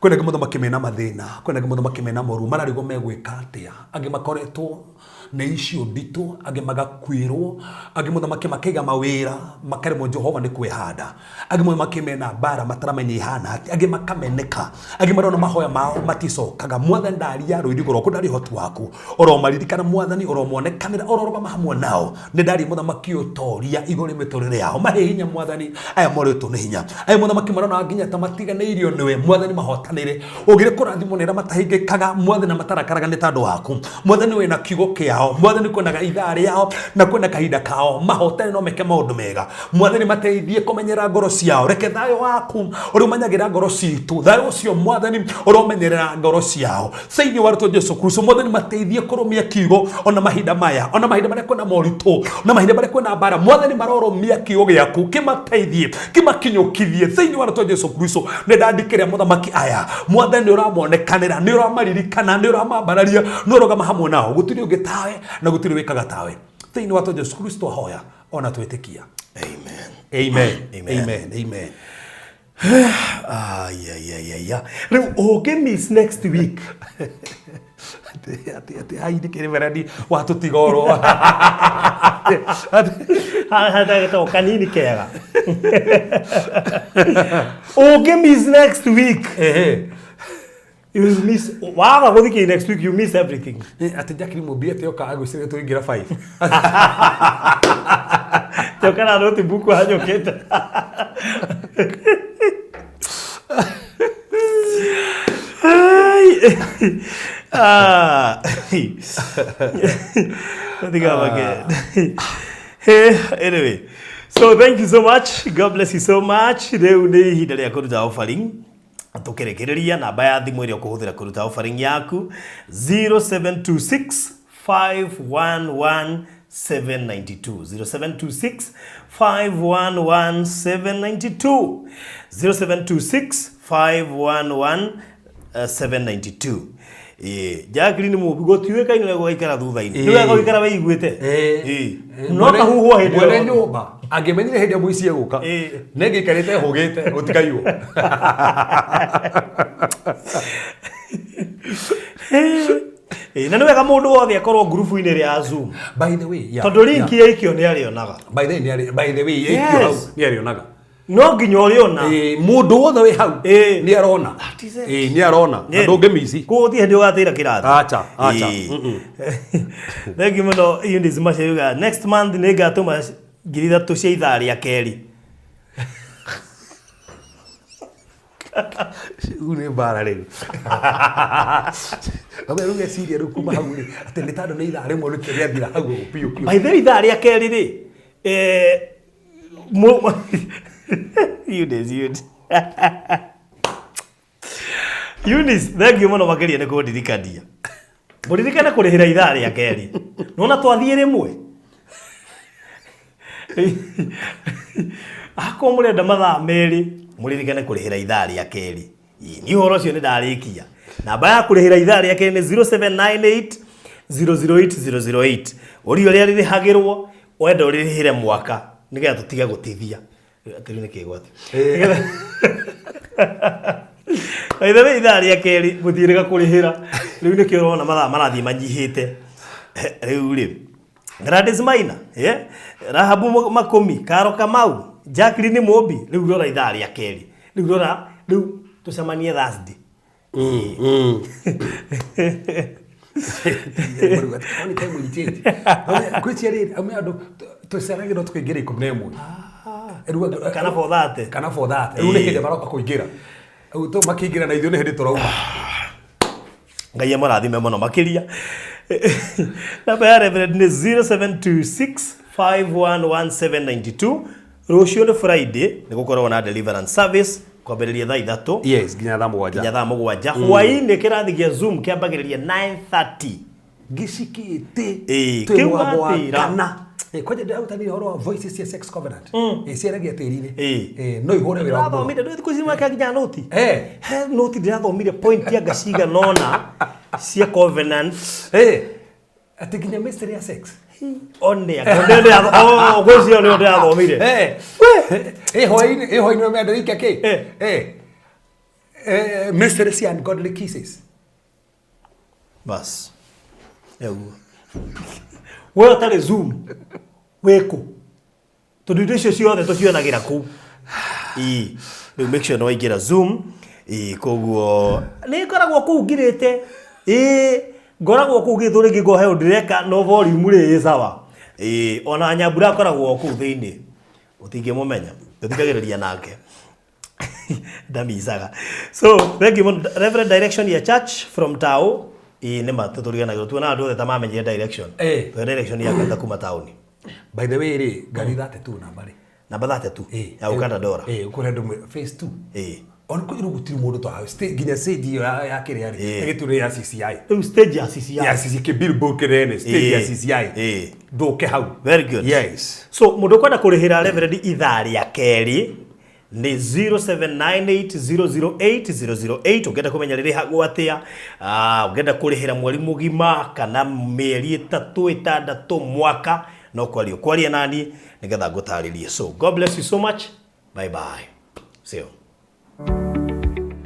kwĩna angĩ mũthamaki mena mathĩna, kwĩna angĩ mũthamaki mena moru, mararigwo megwĩka atĩa. Angĩ makoretwo nĩ icio nditũ, angĩ magakuĩrwo, angĩ mũthamaki makaiga mawĩra, makaremwo Jehova nĩ kwĩhanda. Angĩ mũthamaki mena mbara mataramenya ihana atĩa, angĩ makameneka, angĩ marona mahoya mao maticokaga. Mwathani ndaria rũirigo rwaku, ndaria ũhoti waku, ũromaririkana mwathani, ũromonekanĩra, ũrorũgama hamwe nao. Nĩ ndaria mũthamaki ũtoria igũrũ rĩa mĩtũrĩre yao, mahe hinya mwathani, aya morĩtwo nĩ hinya, aya mũthamaki marona nginya ta matiganĩirio nĩwe mwathani, mahotanĩre ũgire kũrathimwo nĩ arĩa matahĩngĩkaga mwathani, na matarakaraga nĩ tondũ waku mwathani. Wĩna kiugo kĩao mwathani, kwenaga ithaa rĩao na kwĩna kahinda kao, mahotane no meke maũndũ mega mwathani. Mateithie kũmenyera ngoro ciao, reke thayũ waku ũrĩa ũmenyagĩra ngoro citũ, thayũ ũcio mwathani ũromenyerera ngoro ciao thĩinĩ wa rĩtwa Jesu Kristo. Mwathani mateithie kũrũmia kiugo ona mahinda maya, ona mahinda marĩa kwĩna moritũ, ona mahinda marĩa kwĩna mbara, mwathani marorũmia kiugo gĩaku kĩmateithie, kĩmakinyũkithie thĩinĩ wa rĩtwa Jesu Kristo. Nĩ ndandikĩria mũthamaki aya, mwathani nĩ ũramonekanĩra, nĩ ũramaririkana, nĩ ũramambararia, nĩ ũrũgama hamwe nao. Gũtirĩ ũngĩ tawe na gũtirĩ wĩkaga tawe. Thĩinĩ wa rĩtwa Jesu Kristo ahoya ona twĩtĩkia. Amen. Amen. Amen. Amen. Amen. Ai, ai, ai, ai, ai. Rĩu ũngĩ miss next week. Atĩ ai nĩ kĩrĩ watũtiga oro. Haha ndagĩtagwo kanini kega. Ũngĩ miss next week. Ehe. You will miss, waga gũthiĩ next week you miss everything. Atĩ Jacqueline Mumbi atĩ oka agwĩciria tũingĩra 5. Tokana notebook hanyũkĩte. Ah. Tiga Hey, anyway. So thank you so much. God bless you so much. Rĩu nĩ ihinda rĩa kũruta offering. Tũkĩrĩkĩrĩria namba ya thimũ ĩrĩa ũkũhũthĩra kũruta offering yaku 0726 511 792 0726 511 792 0726 511 792. Ĩĩ, Jacqueline Mũmbi, gũtiũĩkaine ũrĩa gũgaikara thutha-inĩ. Nĩ wega gũikara wĩiguĩte. Ĩĩ. No kahuhwo hĩndĩ Mwene ĩyo. Nyũmba angĩmenyire hĩndĩ ĩrĩa mũici egũka, nĩngĩikarĩte hũgĩte gũtikaiywo. Ĩĩ, na nĩ wega mũndũ wothe akorwo ngurubu-inĩ ĩrĩa ya Zoom. By the way, yeah, Tondũ link yaikio nĩ arĩonaga. By the way, by the way, ĩikio hau nĩ arĩonaga. No nginya ũrĩona. Ĩĩ, mũndũ wothe wĩ hau nĩ arona. That is it. Ĩĩ, nĩ arona na ndũngĩmici. Kũgũthiĩ hĩndĩ ũgatĩra kĩrathi. Acha, acha. Ĩĩ. Thank you mũno, Eunice Maceruga. Next month nĩ ngatũma 3,000 cia ithaa rĩa kerĩ. Rĩu nĩ mbara rĩu. Rĩu rĩu eciria rĩu kuma hau rĩ atĩ nĩ tondũ nĩ ithaa rĩmwe nĩkĩo rĩathira hau ũguo biũ biũ. By the way, ithaa rĩa kerĩ rĩ, Eunice, Eunice. Eunice, thank you mũno makĩria nĩ kũndirikania. Mũririkane kũrĩhĩra ithaa rĩa kerĩ. Nona twathiĩ rĩmwe. Akorwo mũrenda mathaa merĩ, mũririkane kũrĩhĩra ithaa rĩa kerĩ. Ĩĩ, niĩ ũhoro ũcio nĩ ndarĩkia. Namba ya kũrĩhĩra ithaa rĩa kerĩ nĩ 0798 008 008. Ũria ũrĩa rĩrĩhagĩrwo, wenda ũrĩrĩhĩre mwaka nĩgetha tũtige gũtithia. Atĩ rĩu nĩ kĩgwati. By the way, ithaa rĩa kerĩ mũthiĩrĩga kũrĩhĩra. Rĩu nĩkĩo ũrona mathaa marathiĩ manyihĩte. Rĩu rĩ, Gladys Maina, yeah? Rahabu Makũmi, Karo Kamau, Jacqueline Mũmbi, rĩu rora ithaa rĩa kerĩ. Rĩu rora, rĩu tũcemanie Thursday. Gwĩcia rĩrĩ amwe andũ tũceragĩrwo tũkaingĩra 11. Rĩu Kana 4:30. Kana 4:30. Rĩu nĩ hĩndĩ maroka kũingĩra. Rĩu tũ makĩingĩra na ithuĩ nĩ hĩndĩ tũrauma. Ngai amũrathime mũno makĩria. Namba ya Reverend nĩ 0726511792. Rũciũ nĩ Friday, nĩ gũkoragwo na deliverance service kwambĩrĩria thaa 3 Yes, nginya thaa 7. Nginya thaa 7. Hwaĩ-inĩ kĩrathi gĩa Zoom kĩambagĩrĩria 9:30. Gĩcikĩte. Ĩĩ, Twĩ kĩu mũgambo wa watĩra. kana. Ĩĩ, kwanja ndĩrarutanire ũhoro wa voices cia sex covenant. Ĩĩ, ciaragia tĩri-inĩ. Ĩĩ. Ĩĩ, no ihũre wĩra waku mũno. Ndĩrathomire ndũ thikũ ici mweka nginya noti. Eh. He noti ndĩrathomire point anga cigana ũna cia covenant. Ĩĩ. Atĩ nginya mystery ya sex. One anga oh gwĩcio nĩo ndĩrathomire. Eh. Ĩĩ, hwaĩ-inĩ, ĩĩ, hwaĩ-inĩ ũrĩa kĩ? Eh. Eh. Eh, mystery cia ungodly kisses. Bas. Ĩguo. We ũtarĩ Zoom wĩkũ? Tondũ indo icio ciothe tũcionagĩra kũu. Ĩĩ. Rĩu make sure nĩ waingĩra Zoom. Ĩĩ, koguo nĩ ngoragwo kũu ngirĩte. Ĩĩ, ngoragwo kũu ngirĩte rĩngĩ ngohe ũndũ ndĩreka no volume rĩ ĩ sawa. Ĩĩ, ona Nyambura akoragwo kũu thĩinĩ. Ũtingĩmũmenya. Tũthikagĩrĩria nake. Ndamicaga. So, thank you mũno. Reverend, direction ya church from tao. Ĩĩ, nĩ ma tũtũriganagĩrwo. Tuonaga andũ othe ta mamenyire direction. Tũhe direction ya kanitha kuma taũni. By the way rĩ, ngari 32 namba rĩ. Namba 32 ya Ukanda Dora. Ĩĩ, ũkũrĩa ndũmwe phase 2. Ĩĩ. Ona kũu rĩu gũtirĩ mũndũ twa nginya stage ĩyo ya kĩrĩa rĩ. Ĩĩ. Ĩgĩturwo ya CCI. Rĩu stage ya CCI. Ya CCI kĩ billboard kĩnene stage ya Ĩĩ. CCI. Ĩĩ. Ndũke hau. Very good. Yes. So mũndũ ũkwenda kũrĩhĩra Reverend ithaa rĩa kerĩ nĩ 0798008008. Ũngĩenda kũmenya rĩrĩhagwo atĩa, ũngĩenda kũrĩhĩra mweri mũgima kana mĩeri 3, 6, mwaka, no kwaria kwaria nani nĩgetha ngũtarĩrie. So God bless you so much. Bye bye. See you.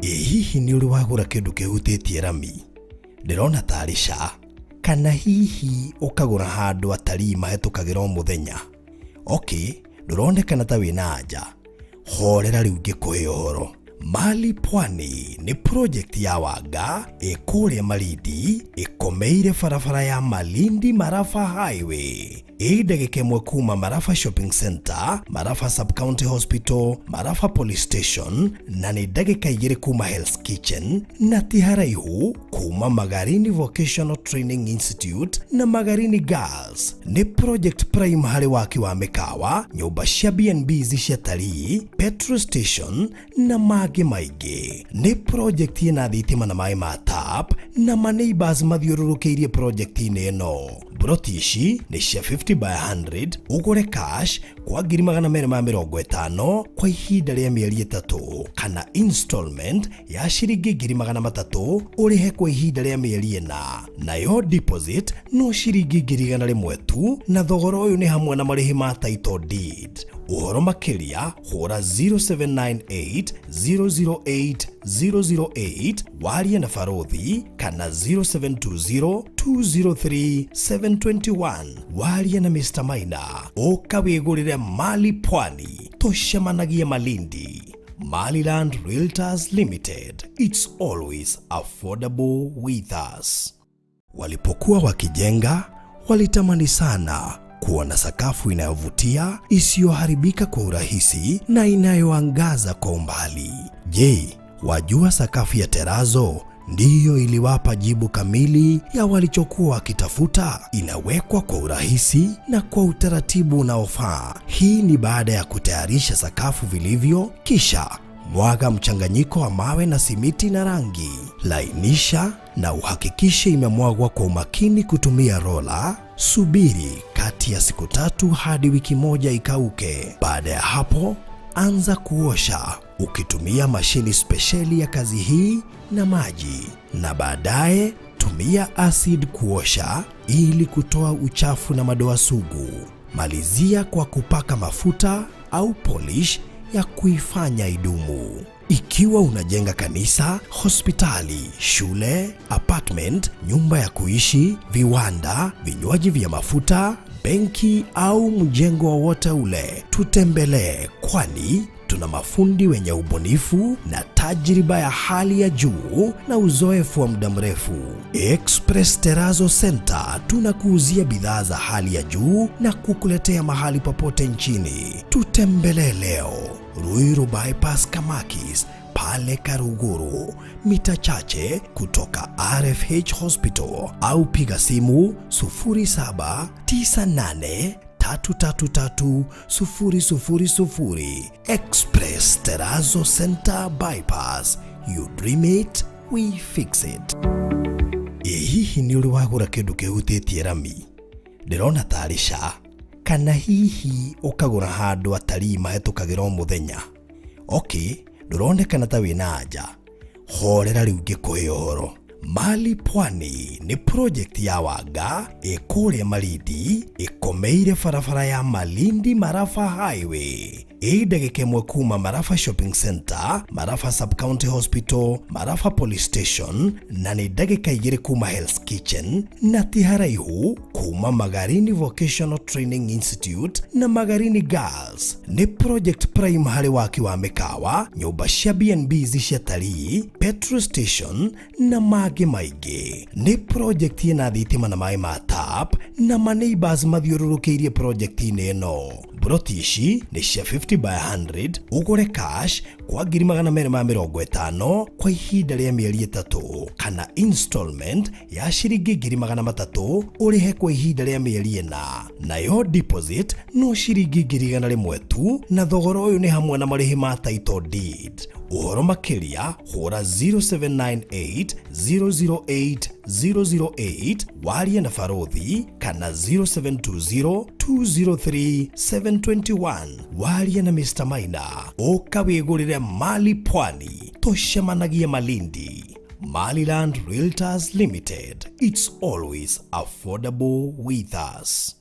Ĩ hihi nĩ ũrĩ wagũra kĩndũ kĩhutĩtie rami? Ndĩrona tarĩ ca. Kana hihi ũkagũra handũ atarii mahĩtũkagĩra o mũthenya? Okay, ndũronekana ta wĩna anja. Horera rĩu ngĩkũhe ũhoro. Mali Pwani nĩ project ya Wanga ĩ kũrĩa Malindi, ĩkomeire barabara ya Malindi Marafa Highway. Ĩ ndagĩka ĩmwe kuma Marafa Shopping Center, Marafa Sub-County Hospital, Marafa Police Station, na nĩ ndagĩka 2 kuma Hell's Kitchen, na ti haraihu kuma Magarini Vocational Training Institute na Magarini Girls. Nĩ project prime harĩ waki wa mĩkawa, nyũmba cia B&Bs cia tarii, petrol station na mangĩ maingĩ. Nĩ project ĩna thitima na maĩ ma tap na ma neighbors mathiũrũrũkĩirie project-inĩ ĩno. Broti ici nĩ cia 50 by 100, ũgũre cash kwa 250,000 kwa ihinda rĩa mĩeri 3 kana installment ya ciringi 300,000 ũrĩhe kwa ihinda rĩa mĩeri 4, nayo deposit no ciringi 100,000 tu, na thogora ũyũ nĩ hamwe na marĩhi ma title deed. Ũhoro makĩria hũra 0798 008 008 warie na barothi kana 0720 203 721 warie na Mr. Maina. Ũka wĩgũrĩre mali pwani, tũcemanagie Malindi. Maliland Realtors Limited, it's always affordable with us. Walipokuwa wakijenga, walitamani sana kuona sakafu inayovutia, isiyoharibika kwa urahisi na inayoangaza kwa umbali. Je, wajua sakafu ya terazo ndiyo iliwapa jibu kamili ya walichokuwa wakitafuta? Inawekwa kwa urahisi na kwa utaratibu unaofaa. Hii ni baada ya kutayarisha sakafu vilivyo, kisha mwaga mchanganyiko wa mawe na simiti na rangi. Lainisha na uhakikishe imemwagwa kwa umakini kutumia rola. Subiri kati ya siku 3 hadi wiki 1 ikauke. Baada ya hapo, anza kuosha ukitumia mashini spesheli ya kazi hii na maji, na baadaye tumia acid kuosha ili kutoa uchafu na madoa sugu. Malizia kwa kupaka mafuta au polish ya kuifanya idumu. Ikiwa unajenga kanisa, hospitali, shule, apartment, nyumba ya kuishi, viwanda, vinywaji vya mafuta, benki au mjengo wowote ule, tutembelee, kwani tuna mafundi wenye ubunifu na tajriba ya hali ya juu na uzoefu wa muda mrefu. Express Terrazzo Center tunakuuzia bidhaa za hali ya juu na kukuletea mahali popote nchini. Tutembelee leo Ruiru Bypass Kamakis pale Karuguru, mita chache kutoka RFH Hospital, au piga simu 0798 333 000. Express Terrazzo Center Bypass. You dream it, we fix it. Ĩ hihi nĩ ũrĩ wagũra kĩndũ kĩhutĩtie rami? Ndĩrona tarĩ ca, kana hihi ũkagũra handũ atarii mahĩtũkagĩra o mũthenya. Okay, ndũronekana ta wĩna anja. Horera rĩu ngĩkũhe ũhoro. Mali Pwani nĩ project ya Wanga ĩkũrĩa Malindi, ĩkomeire barabara ya Malindi Marafa Highway. Ĩ ndagĩka 1 kuma Marafa Shopping Center, Marafa Sub-County Hospital, Marafa Police Station, na nĩ ndagĩka 2 kuma Hell's Kitchen, na ti haraihu kuma Magarini Vocational Training Institute na Magarini Girls. Nĩ project prime harĩ waki wa mĩkawa, nyũmba cia B&Bs cia tarii, petrol station na mangĩ maingĩ. Nĩ project ĩna thitima na maĩ ma tap na ma neighbors mathiũrũrũkĩirie project-inĩ ĩno. Broti ici nĩ cia 50 by 100, ũgũre cash kwa 250,000 kwa ihinda rĩa mĩeri 3 kana installment ya ciringi 300,000 ũrĩhe kwa ihinda rĩa mĩeri 4, nayo deposit no ciringi 100,000 tu, na thogora ũyũ nĩ hamwe na marĩhi ma title deed. Ũhoro makĩria hũra 0798 008 008 warie na barothi kana 0720 203 721 warie na Mr. Maina. Ũka wĩgũrĩre mali pwani, tũcemanagie Malindi. Maliland Realtors Limited, it's always affordable with us.